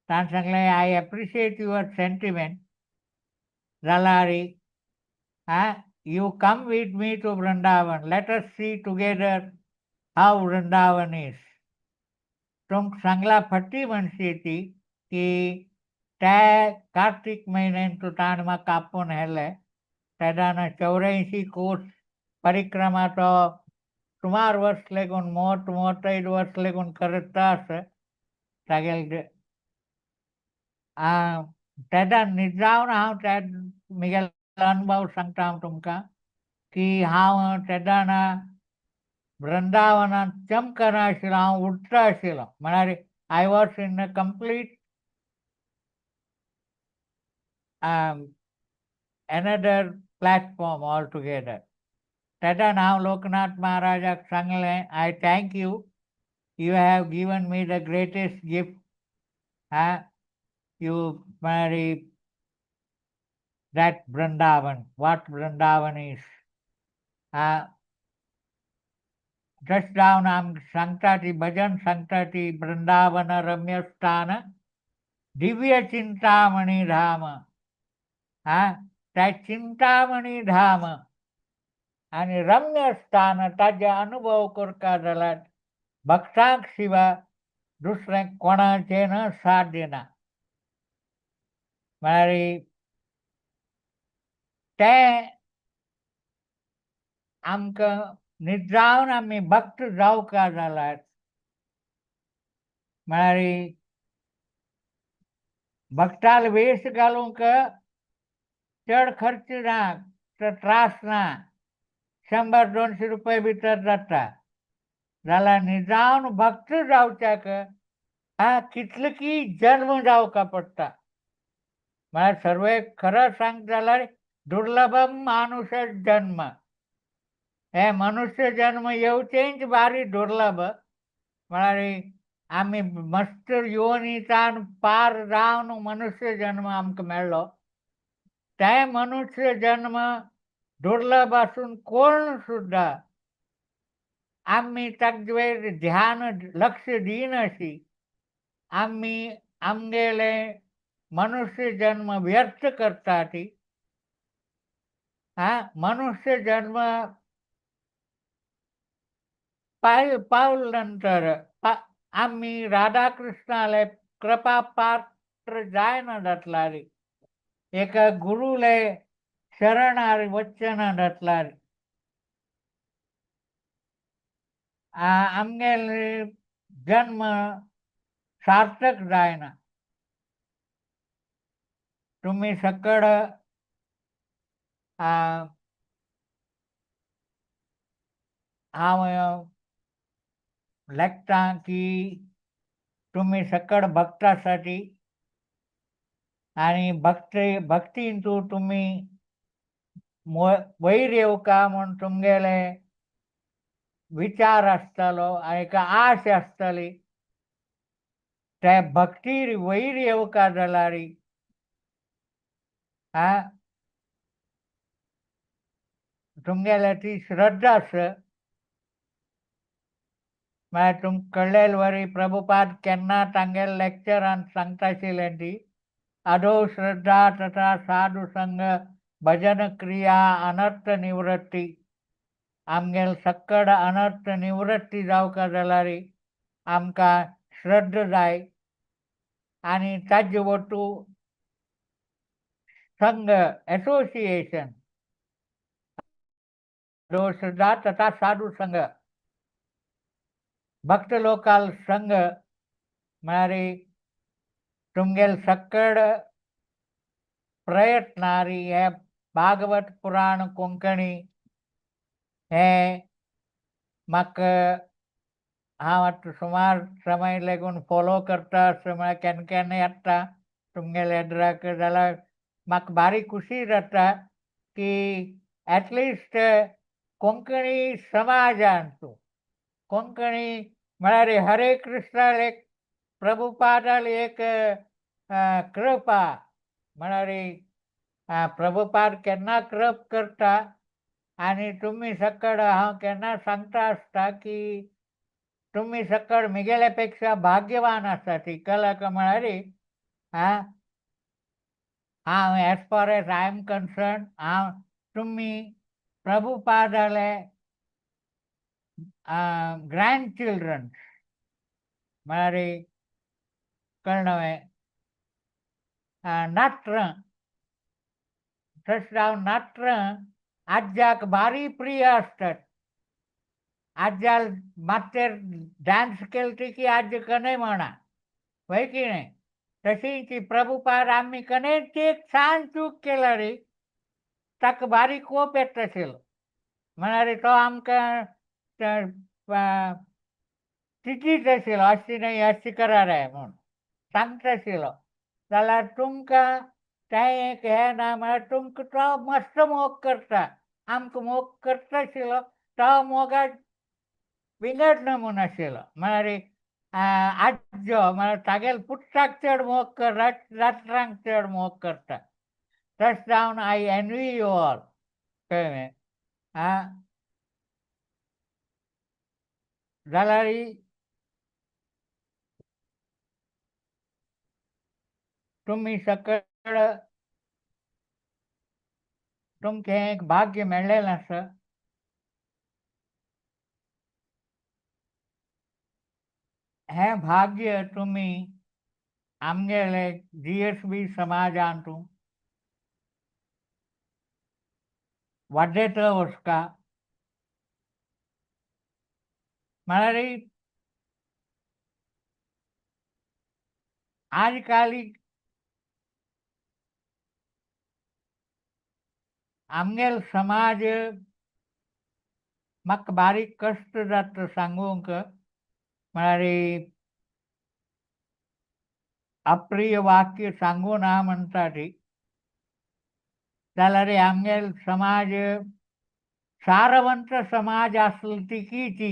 ताणें सांगलें, I appreciate your sentiment, जाल्यार you come with me to Vrindavan, let us see together how Vrindavan is. तुमकां सांगला फटी म्हणशी ती की त्या कार्तीक म्हयन्यान तूं ताणें म्हाका आपोवन व्हेलें तेन्ना 84 कोस परिक्रमा तो सुमार वर्स लेगून 35 वर्स लेगून करता आसा तागेले. तेन्ना निजावन हांव त्या मिगेलो अनुभव सांगता हांव तुमकां की हांव तेन्ना वृंदावनांत चमकना आशिल्लो, हांव उडटा आशिल्लो, म्हळ्यार I was in a complete another platform altogether. तेन्ना हांव लोकनाथ महाराजाक सांगलें, I thank you, you have given me the greatest gift. You म्हळ्यार that Vrindavan, what Vrindavan is. तशें जावन आमकां सांगता ती भजन सांगता ती वृंदावन रम्य स्थान दिव्य चिंतामणी धाम. त्या चिंतामणी धाम आनी रम्य स्थान ताजे अनुभव करता जाल्यार भक्तांक शिवाय दुसरें कोणाचें न साध्य ना. म्हळ्यार तें आमकां निजावन आमी भक्त जावका जाल्यार म्हळ्यार भक्ताल वेश घालूंक चड खर्च ना, त्रास ना, 100-200 रुपये भितर जाता. जाल्यार निजावन भक्त जावच्याक कितले की जन्म जावका पडटा. म्हळ्यार सर्व खरें सांगता जाल्यार दुर्लभम मानुष जन्म, हे मनुष्य जन्म येवचेंच बारी दुर्लभ. म्हळ्यार आमी मस्त योनीच्यान पार जावन मनुष्य जन्म आमकां मेळ्ळो, ते मनुष्य जन्म दुर्लभ आसून कोण सुद्दां आमी ताजे ध्यान लक्ष दिनाशी आमी आमगेले मनुष्य जन्म व्यर्थ करता ती. मनुष्य जन्म पावल नंतर आमी राधाकृष्णाले कृपा पात्र जायना जातला रे, एका गुरुले शरणार वचना जातला रे, आमगेले जन्म सार्थक जायना. तुमी सकड हांव लेखता की तुमी सकड भक्तासाठी आनी भक्तींतू तुमी वयर येवका म्हूण तुमगेले विचार आसतालो आनी एक आश आसताली. ते भक्ती वयर येवका जाल्यार तुमगेले ती श्रद्धा आसा. म्हळ्यार तुमकां कळ्ळेल वरी प्रभुपाद केन्ना तांगेले लेक्चरान सांगता आशिल्लें ती आदो श्रद्धा तथा साधू संग भजन क्रिया अनर्थ निवृत्ती आमगेल सक्कड अनर्थ निवृत्ती जावका जाल्यार आमकां श्रद्धा जाय आनी ताजे वटू संघ एसोसिएशन जो श्रद्धा तथा साधू संघ भक्त लोकाल संघ म्हळ्यार तुमगेल सक्कड प्रयत्नारी हे भागवत पुराण कोंकणी हे म्हाका हांव आतां सुमार समय लागून फोलो करता अशें म्हळ्यार केन्ना केन्ना येता तुमगेल्या एदराक जाल्यार म्हाका बारीक खुशी जाता की एटलिस्ट कोंकणी समाजान तूं कोंकणी म्हळ्यार हरे कृष्णाल एक प्रभुपादाल एक कृपा म्हळ्यार प्रभुपाद केन्ना कृप करता आनी तुमी सकड हांव केन्ना सांगता आसता की तुमी सकड मिगेल्या पेक्षा भाग्यवान आसा ती कलक म्हळ्यार आं हांव as far as I am concern हांव तुमी प्रभुपादाले ग्रँड चिल्ड्रन म्हळ्यार कळ्ळें नात्रां तशें जावन नात्रां आज्याक बारी प्रिय आसतात. आज्याल मातशें डांस केलो की आज्य कनय म्हणा वय की न्हय. तशी ती प्रभुपाद आमी कनय एक सान चूक केला रे ताका बारीक कोप येता आशिल्लो म्हळ्यार तो आमकां तिटीत आशिल्लो अशें न्हय अशें करा रे म्हूण सांगता आशिल्लो. जाल्यार तुमकां तें एक हें ना म्हळ्यार तुमकां तो मस्त मोग करता आमकां मोग करता आशिल्लो तो मोगाक विंगड नमून आशिल्लो. म्हळ्यार आज्जो म्हळ्यार तागेले पुताक चड मोग करता नातरांक चड मोग करता. तशें जावन I envy you all कळ्ळें आं. जाल्यार तुमी सकळ तुमचें एक भाग्य मेळ्ळेलें आसा. हें भाग्य तुमी आमगेले जीएसबी समाजांतू वाडयत वचका. म्हळ्यार आजकाल आमगेल समाज म्हाका बारीक कश्ट जाता सांगूंक म्हळ्यार अप्रिय वाक्य सांगू ना म्हणटा ती जाल्यार आमगेल समाज सारवंत समाज आसलो ती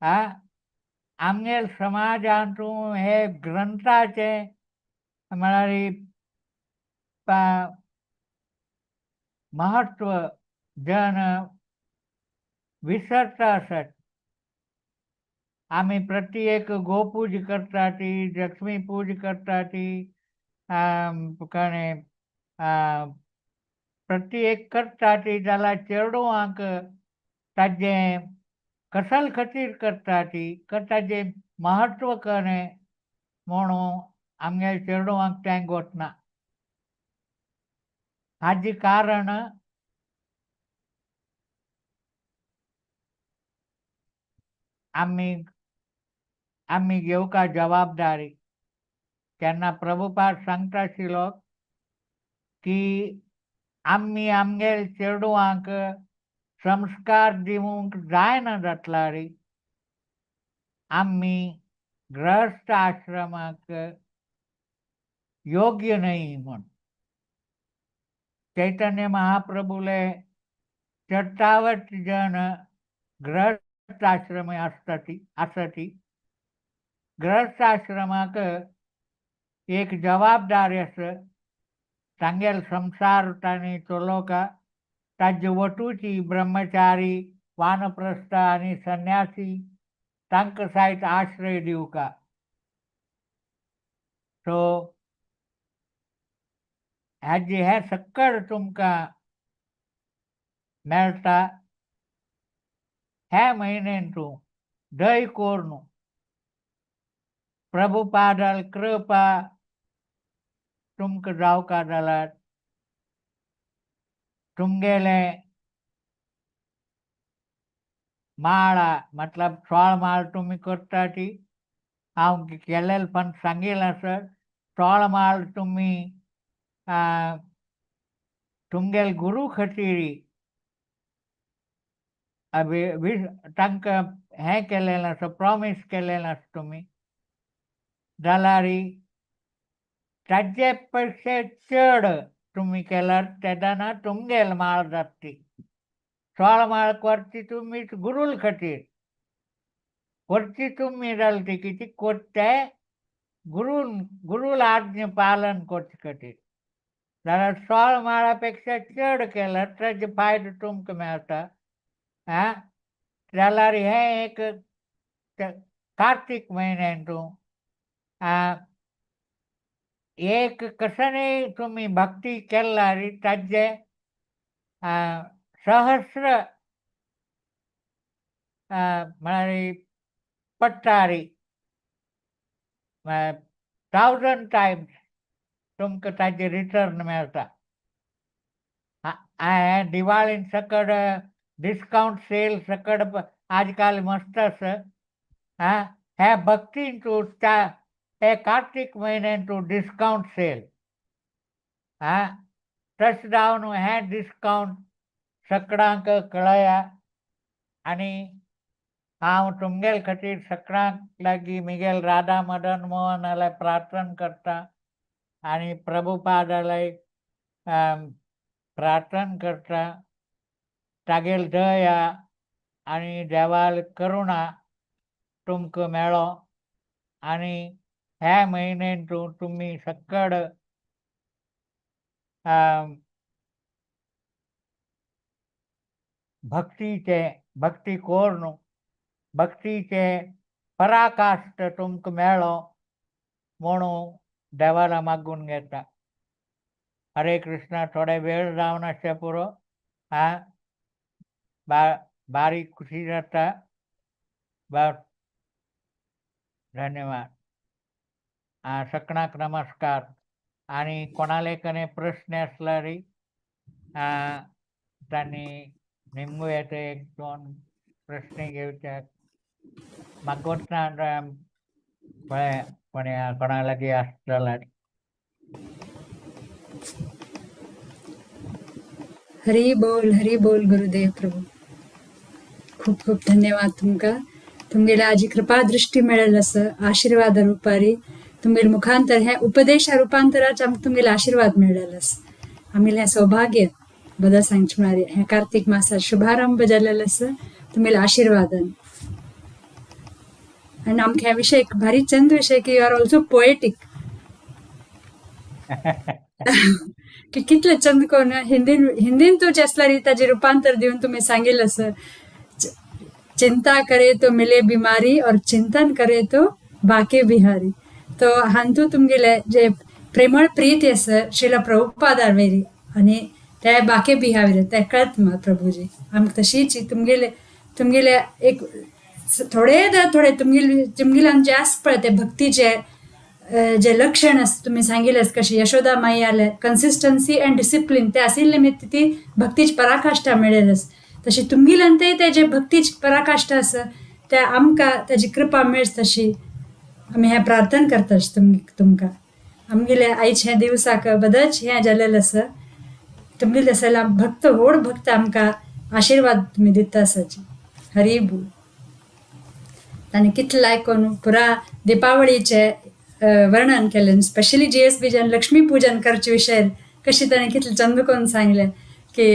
आं आमगेल समाजांतू हे ग्रंथाचे म्हळ्यार महत्व जन विसरता आसत. आमी प्रत्येक गोपूज करता ती लक्ष्मी पूज करता ती कळ्ळें प्रत्येक करता ती जाल्यार चेडवांक ताजें कसल खातीर करता ती ताजें महत्व कळ्ळें म्हणून आमगे चेडवांक तें गोतना. हाजें कारण आमी आमी घेवका जबाबदारी. केन्ना प्रभुपाद सांगता आशिल्लो की आमी आमगेल चेडवांक संस्कार दिवंक जायना जातल्यार आमी गृहस्थ आश्रमाक योग्य न्हय म्हूण. चैतन्य महाप्रभुले चडतावत जन गृहस्थ आश्रम आसता ती आसा ती गृहस्थ आश्रमाक एक जबाबदारी आसा तांगेल संवसार तांणी चलोवका ताजे वटूची ब्रह्मचारी वानप्रस्थ आनी संन्यासी तांकां सायत आश्रय दिवका. सो हाजी हें सक्कड तुमकां मेळटा. ह्या म्हयन्यान तूं दय करून प्रभुपादाल कृपा तुमकां जावका जाल्यार तुमगेलें माळा मतलब 16 माळ तुमी करता ती हांव केलेल पण सांगील आसत 16 माळ तुमी तुमगेल गुरू खातीर तांकां हें केलेलें आसा, प्रॉमीस केलेलें आसा तुमी, जाल्यार ताजे पेक्षा चड तुमी केल्यार तेन्ना तुमगेल माळ जाता ती. 16 माळ करची तुमी गुरूल खातीर करची तुमी जाल ती कितें करते गुरून गुरूल आज्ञा पालन करचे खातीर, जाल्यार 16 माळा पेक्षा चड केल्यार ताजे फायदो तुमकां मेळटा. आं, जाल्यार हें एक कार्तीक म्हयन्यान तूं एक कसनय तुमी भक्ती केल्यार ताजे सहस्र म्हळ्यार पट्टारी 1000 टायम्स तुमकां ताजे रिटर्न मेळटा. दिवाळीन सकड डिस्कावंट सेल सकड आजकाल मस्त आसा. आं, ह्या भक्तीन तूं हे कार्तीक म्हयन्यान तूं डिस्कावंट सेल. आं, तशें जावन हें डिस्कावंट सकडांक कळया आनी हांव तुमगेल खातीर सकडांक लागीं मिगेल राधा मदन मोहनाला प्रार्थना करता आनी प्रभुपादालय प्रार्थना करता, तागेल दया आनी देवाल करुणा तुमकां मेळो आनी ह्या म्हयन्यान तूं तुमी सकड भक्तीचे भक्ती करून भक्तीचे पराकाश्ट तुमकां मेळो म्हणून देवाला मागून घेता. हरे कृष्णा. थोडे वेळ जावन आसचे पुरो. आं, बारीक खुशी जाता. बस, धन्यवाद. सकणाक नमस्कार. आनी कोणाले कने प्रश्न आसल्यार तांणी निमगू येता, एक दोन प्रश्न घेवच्याक म्हाका ना पळय कोणी कोणा लागीं आसत जाल्यार. हरी बोल, हरी बोल गुरुदेव प्रभू. खूप खूप धन्यवाद तुमका. तुमगेल्या आजी कृपा दृष्टी मेळेल असं आशीर्वाद रुपारी तुमगेले मुखांतर हे उपदेशा रूपांतराच आमकां तुमगेले आशीर्वाद मेळ्ळेल आसा. आमगेलें हें सौभाग्य बदल सांगचे म्हळ्यार हे कार्तीक मासात शुभारंभ जाल्लेलो आसा तुमगेल्या आशीर्वादान. आनी आमकां ह्या विशय एक भारी चंद विशय की you are also poetic, की कितले चंद कोण हिंदीन हिंदीन तूं आसल्यार ताजें रूपांतर दिवन तुमी सांगिल्लें आसा. चिंता करे तो मिले बीमारी और चिंतन करे तो बाके बिहारी. तो हांतू तुमगेले जे प्रेमळ प्रीती आसा श्रीला प्रभुपादार वेरी आनी ते बाके बिहारी ते कळत प्रभुजी आमकां तशीच तुमगेले तुमगेले एक थोडे थोडे तुमगेले तुमगेल्यान जे आसा पळय ते भक्तीचे जे लक्षण आसा तुमी सांगिल्लें कशें यशोदा माई आले कन्सिस्टन्सी अँड डिसिप्लीन ते आशिल्ले निमित्त ती भक्तीची पराकाश्ठा मेळ्ळेली आसा. तशी तुमगेल्यान ते जे भक्तीची पराकाश्ठा आसा ते आमकां ताजी कृपा मेळच तशी आमी हें प्रार्थना करता तुमकां. आमगेले आयच्या ह्या दिवसाक बदच हें जालेलें आसा. तुमगेले सगळ्या भक्त व्हड भक्त आमकां आशिर्वाद तुमी दिता आसाची. हरी बोल. ताणें कितलें आयकून पुरा दिपावळीचें वर्णन केलें, स्पेशली GSB जन लक्ष्मी पूजन करचे विशय कशी ताणें कितलें चंद करून सांगलें की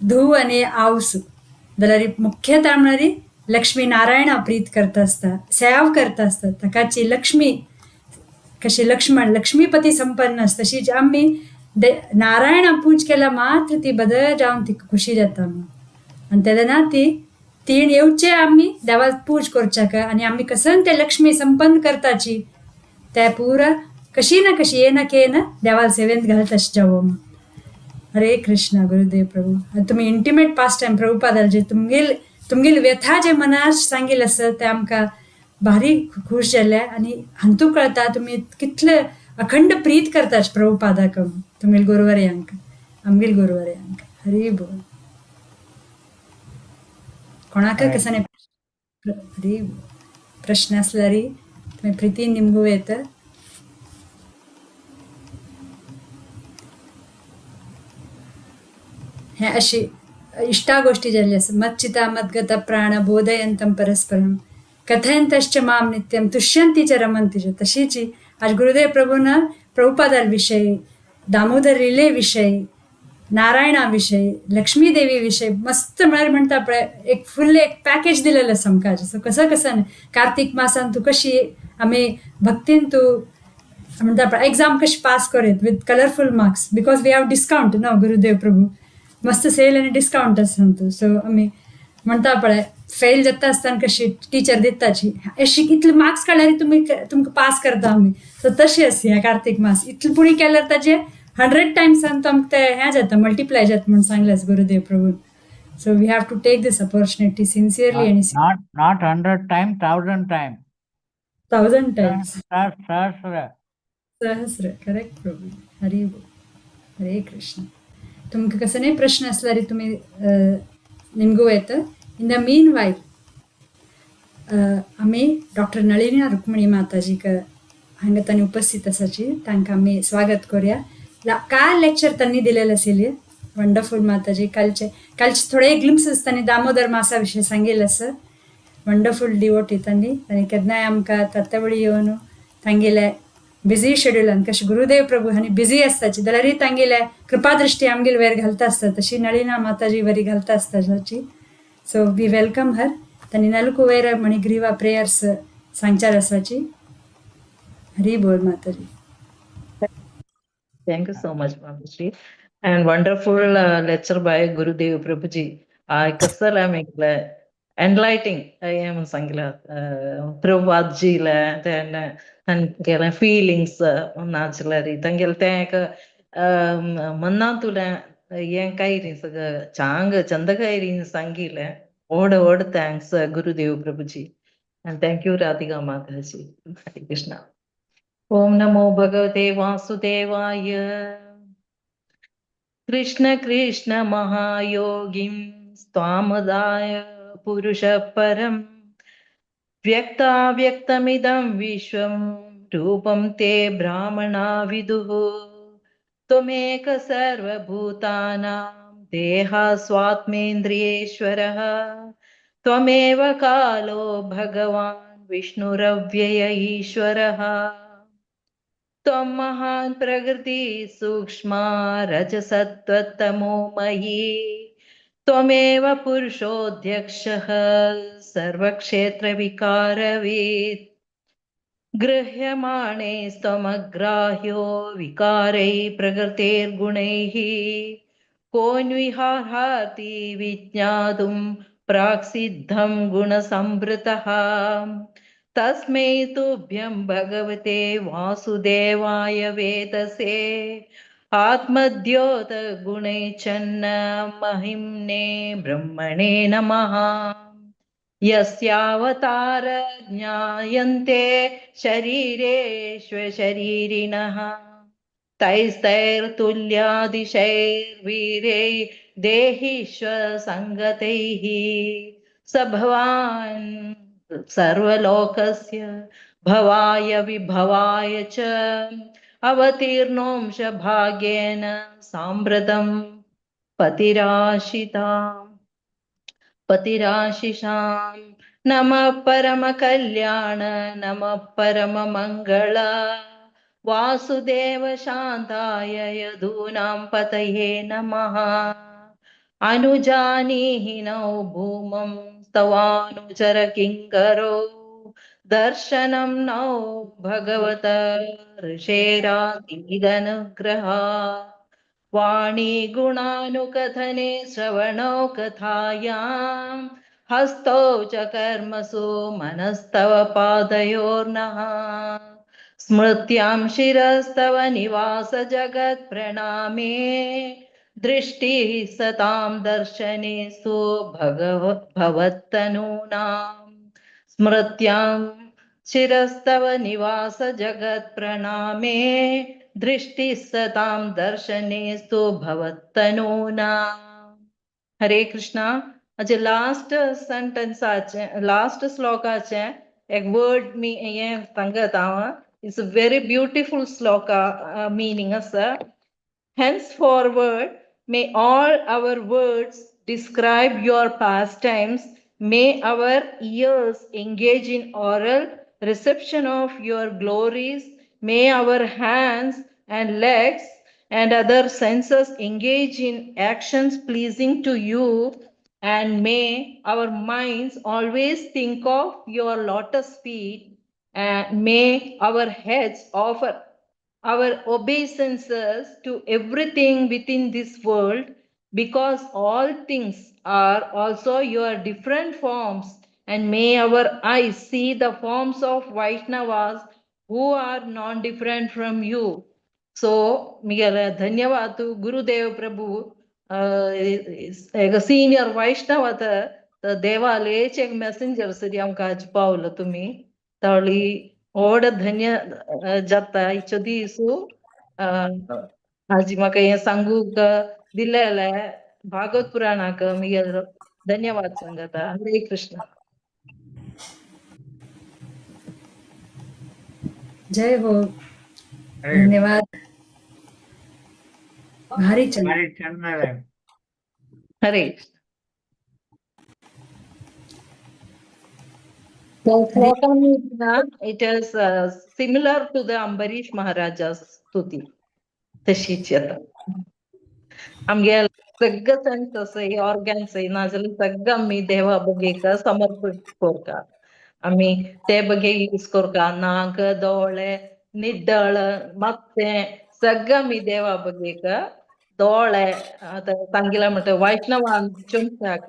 धूव आनी आवस जाल्यार मुख्यतः म्हळ्यार लक्ष्मी नारायणा प्रीत करता आसता, सेव करता आसता. ताकाची लक्ष्मी कशी लक्ष्मण लक्ष्मीपती संपन्न आसता तशीच आमी नारायणा पूज केल्या मात्र ती बदल जावन तिका खुशी जाता. आनी तेन्ना ती तीण येवचे आमी देवाक पूज करच्याक आनी आमी कसन ते लक्ष्मी संपन्न करताची ते पुरा कशी ना कशी ये ना के ना देवाल सेवेंत घालत अशें जावो. हरे कृष्णा गुरुदेव प्रभू. आनी तुमी इंटिमेट पास्ट टायम प्रभुपादाल जे तुमगेल तुमगेली व्यथा जे मनार सांगील आसा ते आमकां भारी खुश जाले आनी हांतू कळटा तुमी कितले अखंड प्रीत करतात प्रभुपादाक, तुमगेल गुरुवर्यांक, आमगेल गुरुवर्यांक. हरी बोल. कोणाक कसने हरी प्रश्न आसल्यार तुमी प्रितीन निमगू येता. हे अशी इष्टा गोष्टी जाल्ली आसा. मच्चिता मद्गत प्राण बोधयंतम परस्परम कथयंतश्च माम नित्यम तुष्यंती च रमंती च. तशीच आज गुरुदेव प्रभून प्रभुपादाल विषयी, दामोदर लिले विषयी, नारायणा विषयी, लक्ष्मी देवी विषयी मस्त म्हळ्यार म्हणटा पळय एक फुल्ल एक पॅकेज दिलेलें आसा आमकां. सो कसं कसं कार्तीक मासान तूं कशी आमी भक्तीन तूं म्हणटा पळय एग्जाम कशी पास करीत with colourful marks because we have discount न्हू गुरुदेव प्रभू. मस्त सेल आनी डिस्कावंट आसा तूं. सो आमी म्हणटा पळय फेल जाता आसतना कशी टिचर दिताची अशी इतले मार्क्स काडल्यार तुमी तुमकां पास करता आमी. सो तशी आसा ह्या कार्तीक मास इतले पुणी केल्यार ताजे 100 टायम्सान तो आमकां तें हें जाता, मल्टिप्लाय जाता म्हूण सांगलें Gurudev प्रभून. So we have to take this opportunity sincerely आनी Not 100 time, 1000 time. 1000 times. सहस्र. सहस्र. करेक्ट प्रभू. हरी बोल. हरे कृष्ण. तुमकां कसले प्रश्न आसल्यार तुमी निमगू येता. इन the mean वायल आमी डॉक्टर नळिनी रुक्मिणी माताजीक हांगा तांणी उपस्थित आसाची तांकां आमी स्वागत करूया. काल लेक्चर त्यांनी दिलेलं असेल वंडरफुल माताजी. कालचे कालचे थोडे ग्लिम्सेस त्यांनी दामोदर मासा विषयी सांगितलं असं. वंडरफुल डिवोटी त्यांनी आनी केन्नाय आमकां तात्यावळी येवन तांगेले बिझी शेड्युलान कशें गुरुदेव प्रभू हांणी बिझी आसताची जाल्यारय तांगेले कृपादृष्टी आमगेले वयर घालता आसता तशी नळिना माताजी वरी घालता आसताची. सो we welcome हर. तांणी नलकुवेर मणिग्रीवा प्रेयर्स सांगचार आसाची. हरी बोल माताजी. Thank you so much, Mamashri. And wonderful lecture by Gurudev Prabhuji. कसला मेकல enlightening I am sangila Prabhupada ji la then tangela feelings nachlari tangel tank मन्नातुला ஏன் கைரி சாங்க சந்தகைரி சங்கில ஓட ஓட. Thanks Gurudev Prabhuji and thank you Radhika Mataji. Hare Krishna. Om Namo Bhagavate Vasudevaya. Krishna Krishna महायोगिं स्वामदाय पुरुष परं व्यक्ताव्यक्तमिदं विश्वं रूपं ते ब्राह्मणा विदुः. त्वमेक सर्वभूतानां देह स्वात्मेन्द्रियेश्वरः त्वमेव कालो भगवान् विष्णुरव्यय ईश्वरः. त्वं महान् प्रकृति सूक्ष्मा रजसत्त्वतमो मयि त्वमेव पुरुषोऽध्यक्षः सर्वक्षेत्रविकारवित्. गृह्यमाणे स्तमग्राह्यो विकारैः प्रकृतेर्गुणैः कोऽन्विहार्हति विज्ञातुं प्राक्सिद्धं गुणसंवृतः. तस्मै तुभ्यं भगवते वासुदेवाय वेदसे आत्मद्योत गुणैश्चन्न महिम्ने ब्रह्मणे नमः. यस्यावतार ज्ञायन्ते शरीरेष्वशरीरिणः तैस्तैर्तुल्यादिशैर्वीरै देहीश्वसङ्गतैः स भवान् सर्वलोकस्य भवाय विभवाय च अवतीर्णोंश भाग्येन साम्प्रतं पतिराशिताम् पतिराशिषां. नमः परमकल्याण नमः परममङ्गल वासुदेव शान्ताय यदूनां पतये नमः. अनुजानीहि नौ भूमं स्तवानुचर किङ्करो दर्शनं नौ भगवत ऋषेरासीदनुग्रहा. वाणी गुणानुकथने श्रवणौ कथायां हस्तौ च कर्मसु मनस्तव पादयोर्नः. स्मृत्यां शिरस्तव निवास जगत् प्रणामे दृष्टिः सतां दर्शनेषु भवत्तनूनां। स्मृत्यां शिरस्तव निवास जगत् प्रणामे दृष्टिः सतां दर्शनेषु भवत्तनूनां। हरे कृष्णा। अच्छा, लास्ट सेंटेंसाचे, लास्ट श्लोकाचे एक वर्ड मी हें सांगत हांव. It's a very beautiful shloka, meaning आसा. Henceforward, may all our words describe your pastimes. May our ears engage in oral reception of your glories. May our hands and legs and other senses engage in actions pleasing to you. And may our minds always think of your lotus feet. And may our heads offer our obeisances to everything within this world, because all things are also your different forms. And may our eyes see the forms of Vaishnavas who are non-different from you. So, मिगेले धन्यवाद गुरुदेव प्रभु, एक senior वैष्णव तर देवालेच एक messenger सरी आमकां आज पावलो तुमी. तावळी व्हड धन्य जाता इचो दीस. आजी म्हाका हें सांगूंक दिलेलें भागवत पुराणाक मिगेलो धन्यवाद सांगता. हरे कृष्ण. जय हो. धन्यवाद, भारी चंद. भारी चंद. हरे. The shlokam it is similar to the Ambarish Maharaja's stuti. तशीच येता. आमगे सगळं सेन्स आसा, ऑर्गन्स नाजाल्यार सगळं आमी देवा बगेक समर्पण करता. आमी ते बगे यूज करता. नाक, दोळे, निड्डळ, मात्शें सगळं आमी देवा बगेक. दोळे आतां सांगिला म्हणटा वैष्णवान चमच्याक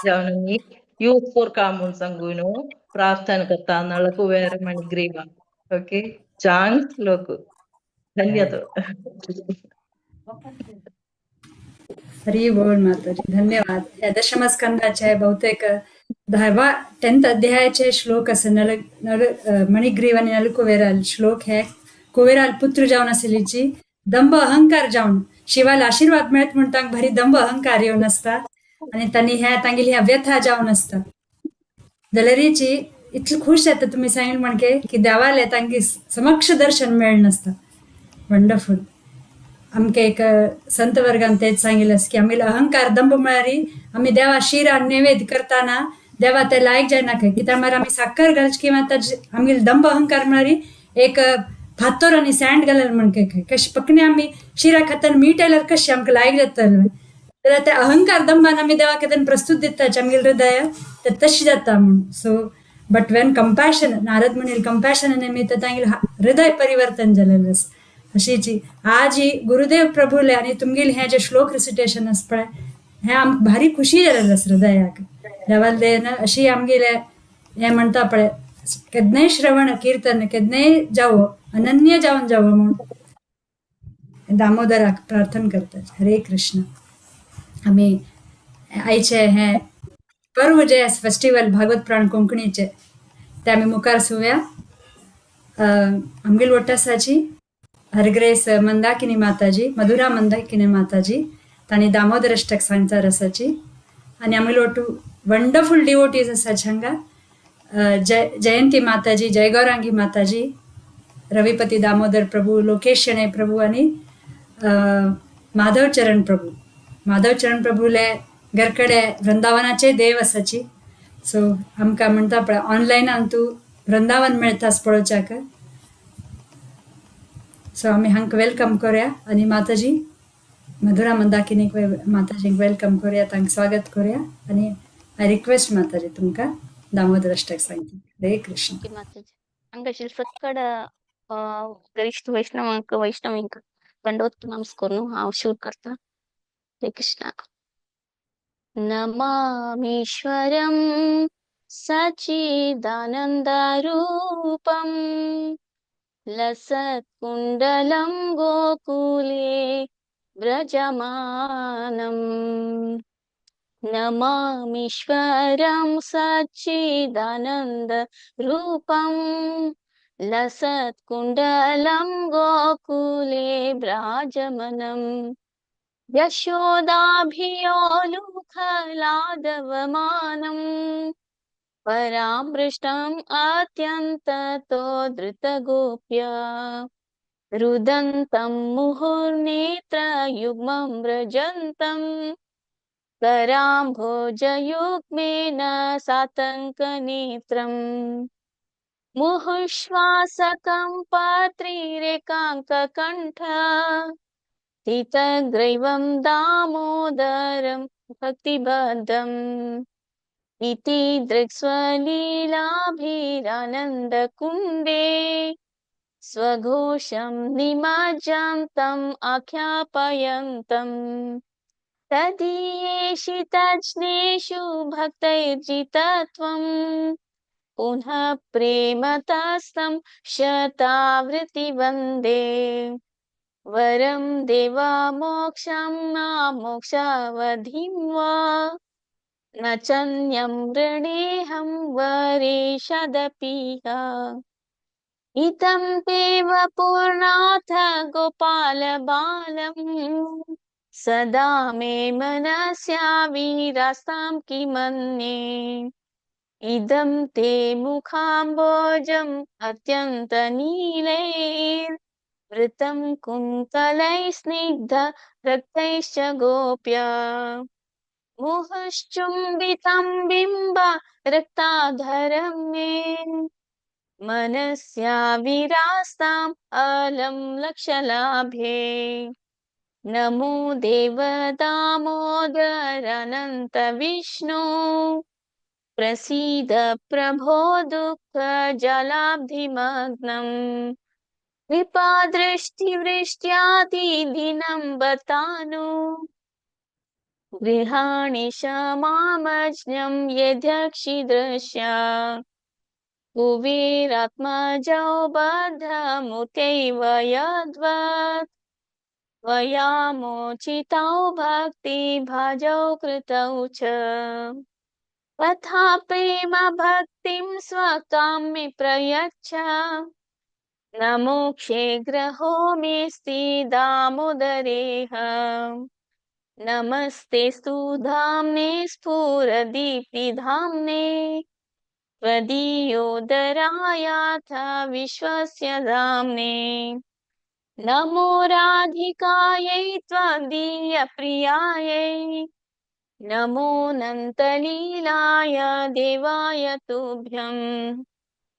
जावन आमी यूज करता म्हूण सांगून प्रार्थना करता. नळकुवेर मणिग्रीवा. ओके, चांग श्लोक. धन्यवाद. हरी बोल माताजी, धन्यवाद. या दशमस्कंदाचे बहुतेक 10वा 10th अध्यायाचे श्लोक असे. नल नल मणिग्रीव आणि नलकुवेराल श्लोक हे. कुवेराल पुत्र जावन आसलेची दंभ अहंकार जावन शिवाला आशीर्वाद मेळत म्हूण तांकां भारी दंभ अहंकार येवन आसता आणि तांणी ह्या तांगेली ह्या व्यथा जावन आसता. जाल्यारीची इतली खुश जाता तुमी सांगले म्हणके की देवाले तांगे समक्ष दर्शन मेळ नासता. वंडरफुल. आमकां एक संत वर्गान तेच सांगिल्लें की आमगेलो अहंकार दंभ म्हळ्यार आमी देवा शिरा नैवेद्य करतना देवा ते लायक जायना खंय, कित्याक म्हळ्यार आमी साकर घालची किंवा ताजे आमगेलो दंभ अहंकार म्हळ्यार एक फातोर आनी सँड घालप म्हण खंय कशें पकणे आमी शिरा खातना मीठ आयल्यार कशें आमकां लायक जातलें. जाल्यार ते अहंकार दंभान आमी देवाक केन्ना प्रस्तूत दिता आमगेलें हृदय ते तशें जाता म्हूण. So but when compassion, Narad म्हणील कंपॅशन निमित्त तांगेलें हृदय परिवर्तन जालेलें आसा. अशीची आज ही गुरुदेव प्रभुले आणि तुमगेले हे जे श्लोक रिसिटेशन आसा पळय, हें आमकां भारी खुशी जालेलें आसा हृदयाक. देवाले अशी आमगेले हें म्हणटा पळय, केन्नाय श्रवण कीर्तन केन्नाय जावो, अनन्य जावन जावो म्हूण दामोदराक प्रार्थना करता. हरे कृष्ण. आमी आयचे हें पर्व जे आसा फेस्टिवल भागवत पुराण कोंकणीचे ते आमी मुखार सुव्या. आमगेली वट्ट आसाची हरग्रेस मंदाकिनी माताजी, मधुरा मंदाकिनी माताजी, तांणी दामोदर अष्टक सांगचार आसाची. आनी आमगेले वट्टू वंडरफूल डिवोटीज आसाची हांगा, जय जयंती माताजी, जयगौरांगी माताजी, रविपती दामोदर प्रभू, लोकेश शणै प्रभू आनी माधवचरण प्रभू. माधवचरण प्रभूले घरकडे वृंदावनाचे देव आसाची. सो आमकां म्हणटा पळय ऑनलायनान तूं वृंदावन मेळटा पळोवच्याक. सो आमी हांकां welcome करूया आनी माताजी मधुरा मंदाकिनीक माताजींक welcome करूया, तांकां स्वागत करूया. आनी I request माताजी तुमकां दामोदर अष्टक सांगता. हरे कृष्ण. ओके माताजी. हांगासर सक्कड गरिश्ठ वैष्णवांक वैष्णवींक दंडवत नमस्कार करून हांव सुरू करता. हरे कृष्णा. नमामीश्वरं सच्चिदानन्दरूपं. लसत्कुण्डलं गोकुले व्रजमानम्। नमामीश्वरं सच्चिदानन्द रूपं लसत्कुण्डलं गोकुले व्राजमनम्। यशोदाभियोलुखलादवमानं परामृष्टम् अत्यन्ततो धृतगोप्य रुदन्तं मुहुर्नेत्रयुग्मं व्रजन्तं कराम्भोजयुग्मेन सातङ्कनेत्रम्। मुहुश्वासकं पात्रीरेकाङ्ककण्ठ स्थितग्रैवं दामोदरं भक्तिबद्धम्। इति दृक्स्वलीलाभिरानन्दकुण्डे स्वघोषं निमज्जन्तम् आख्यापयन्तम्। तदीयेषितज्ञेषु भक्तैर्जितत्वं पुनः प्रेमतस्तं शतावृत्ति वन्दे। वरं देवा मोक्षं न मोक्षावधिं वा न चन्यं वृणेऽहं वरेशदपीह। इदं देव पूर्णाथ गोपाल बालं सदा मे मनस्याविरास्तां किमन्ये। इदं ते मुखाम्बोजम् अत्यन्तनीलैर्वृतं कुन्तलैः स्निग्ध रक्तैश्च गोप्या। मुहुश्चुम्बितं बिम्ब रक्ताधरं मे मनस्याविरास्ताम् अलं लक्षलाभे। नमो देव दामोदर अनन्त विष्णु प्रसीद प्रभो दुःख जलाब्धिमग्नम्। कृपा दृष्टिवृष्ट्यादिदिनं बतानु गृहाणि क्षमामज्ञं यद्यक्षि दृश्या। कुबेरात्मजौ बद्धमुतैव यद्वत् त्वया मोचितौ भक्तिभाजौ कृतौ च। तथा प्रेम भक्तिं स्वकां मे प्रयच्छ न मोक्षे ग्रहो मेऽस्ति दामोदरेह। नमस्ते स्तु धाम्ने स्फुरदीप्तिधाम्ने त्वदीयोदरायाथ विश्वस्य धाम्ने। नमो राधिकायै त्वदीयप्रियायै नमो नन्तलीलाय देवाय तुभ्यं।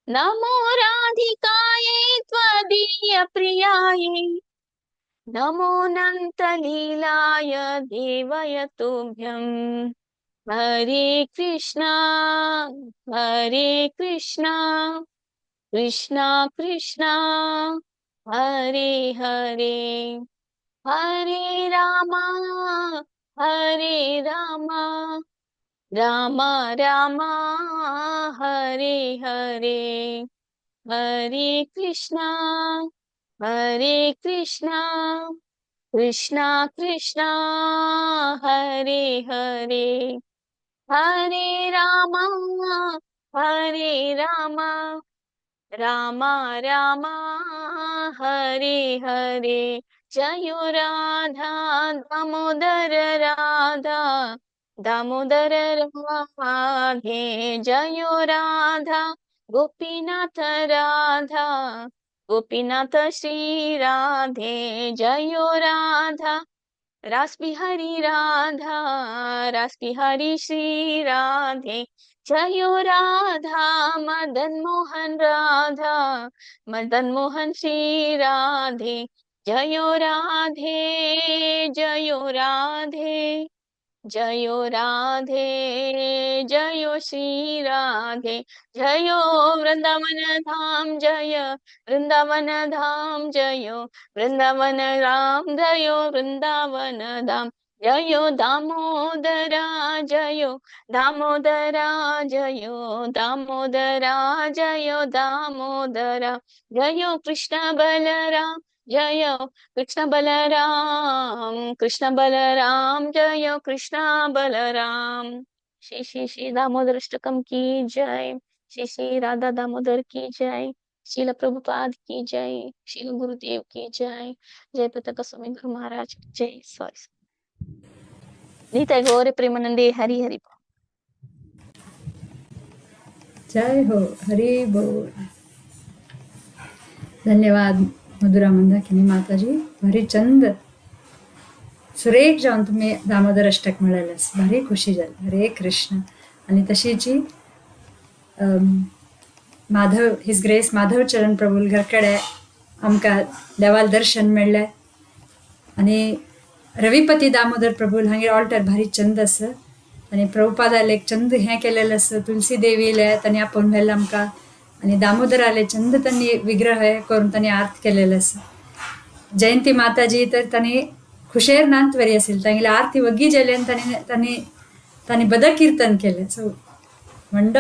नमो राधिकायै त्वदीयप्रियायै नमो नन्तलीलाय देवाय तुभ्यं। हरे कृष्णा हरे कृष्णा कृष्णा कृष्णा हरे हरे हरे रामा हरे रामा रामा रामा हरे हरे। हरे कृष्णा हरे कृष्णा कृष्णा कृष्णा हरे हरे हरे रामा हरे रामा रामा रामा हरे हरे। जयो राधा दामोदर राधा दामोदर राधे। जयो राधा गोपीनाथ राधा गोपीनाथ श्री राधे। जयो राधा रास बिहारी राधा रास बिहारी श्री राधे। जयो राधा मदन मोहन राधा मदन मोहन श्री राधे। जयो राधे जयो राधे जयो राधे जयो श्री राधे। जयो वृंदावन धाम जय वृंदावन धाम जयो वृंदावन राम जयो वृंदावन धाम। जयो दामोदरा जयो दामोदरा जयो दामोदरा जयो दामोदरा जयो कृष्ण बलराम जयो कृष्ण बलराम कृष्ण बलराम जयो कृष्ण बलराम। श्री श्री श्री दामोदर अष्टकम की जय। श्री श्री राधा दामोदर की जय। श्रील प्रभुपाद की जय। श्रील गुरुदेव की जय। जय पताका स्वामी गुरु महाराज की जय। सॉरी। नीता गौर प्रेमानंदे हरि हरि। जय हो, हरी बोल। धन्यवाद मधुरा मंदाकिनी माताजी. भारी चंद सुरेख जावन तुम्ही दामोदर अष्टक म्हळेलेस, भारी खुशी जाली. हरे कृष्ण. आणि तशीची माधव his grace Madhav चरण प्रभू घरकडे आमकां देवाल दर्शन मेळ्ळें. आनी रविपती दामोदर प्रभू हांगेर ऑल्टर भारी चंद आसा. आनी प्रभुपादाले एक चंद हें केलेलें आसा. तुलसी देवीले तांणी आपोवन व्हेलें आमकां. आनी दामोदराले चंद तांणी विग्रह हे करून तांणी आर्त केलेलें आसा. जयंती माताजी तर तांणी खुशेर नांत वरी आशिल्ली. तांगेली आरती वग्गी जाली आनी तांणी तांणी तांणी बद कीर्तन केलें. So wonderful.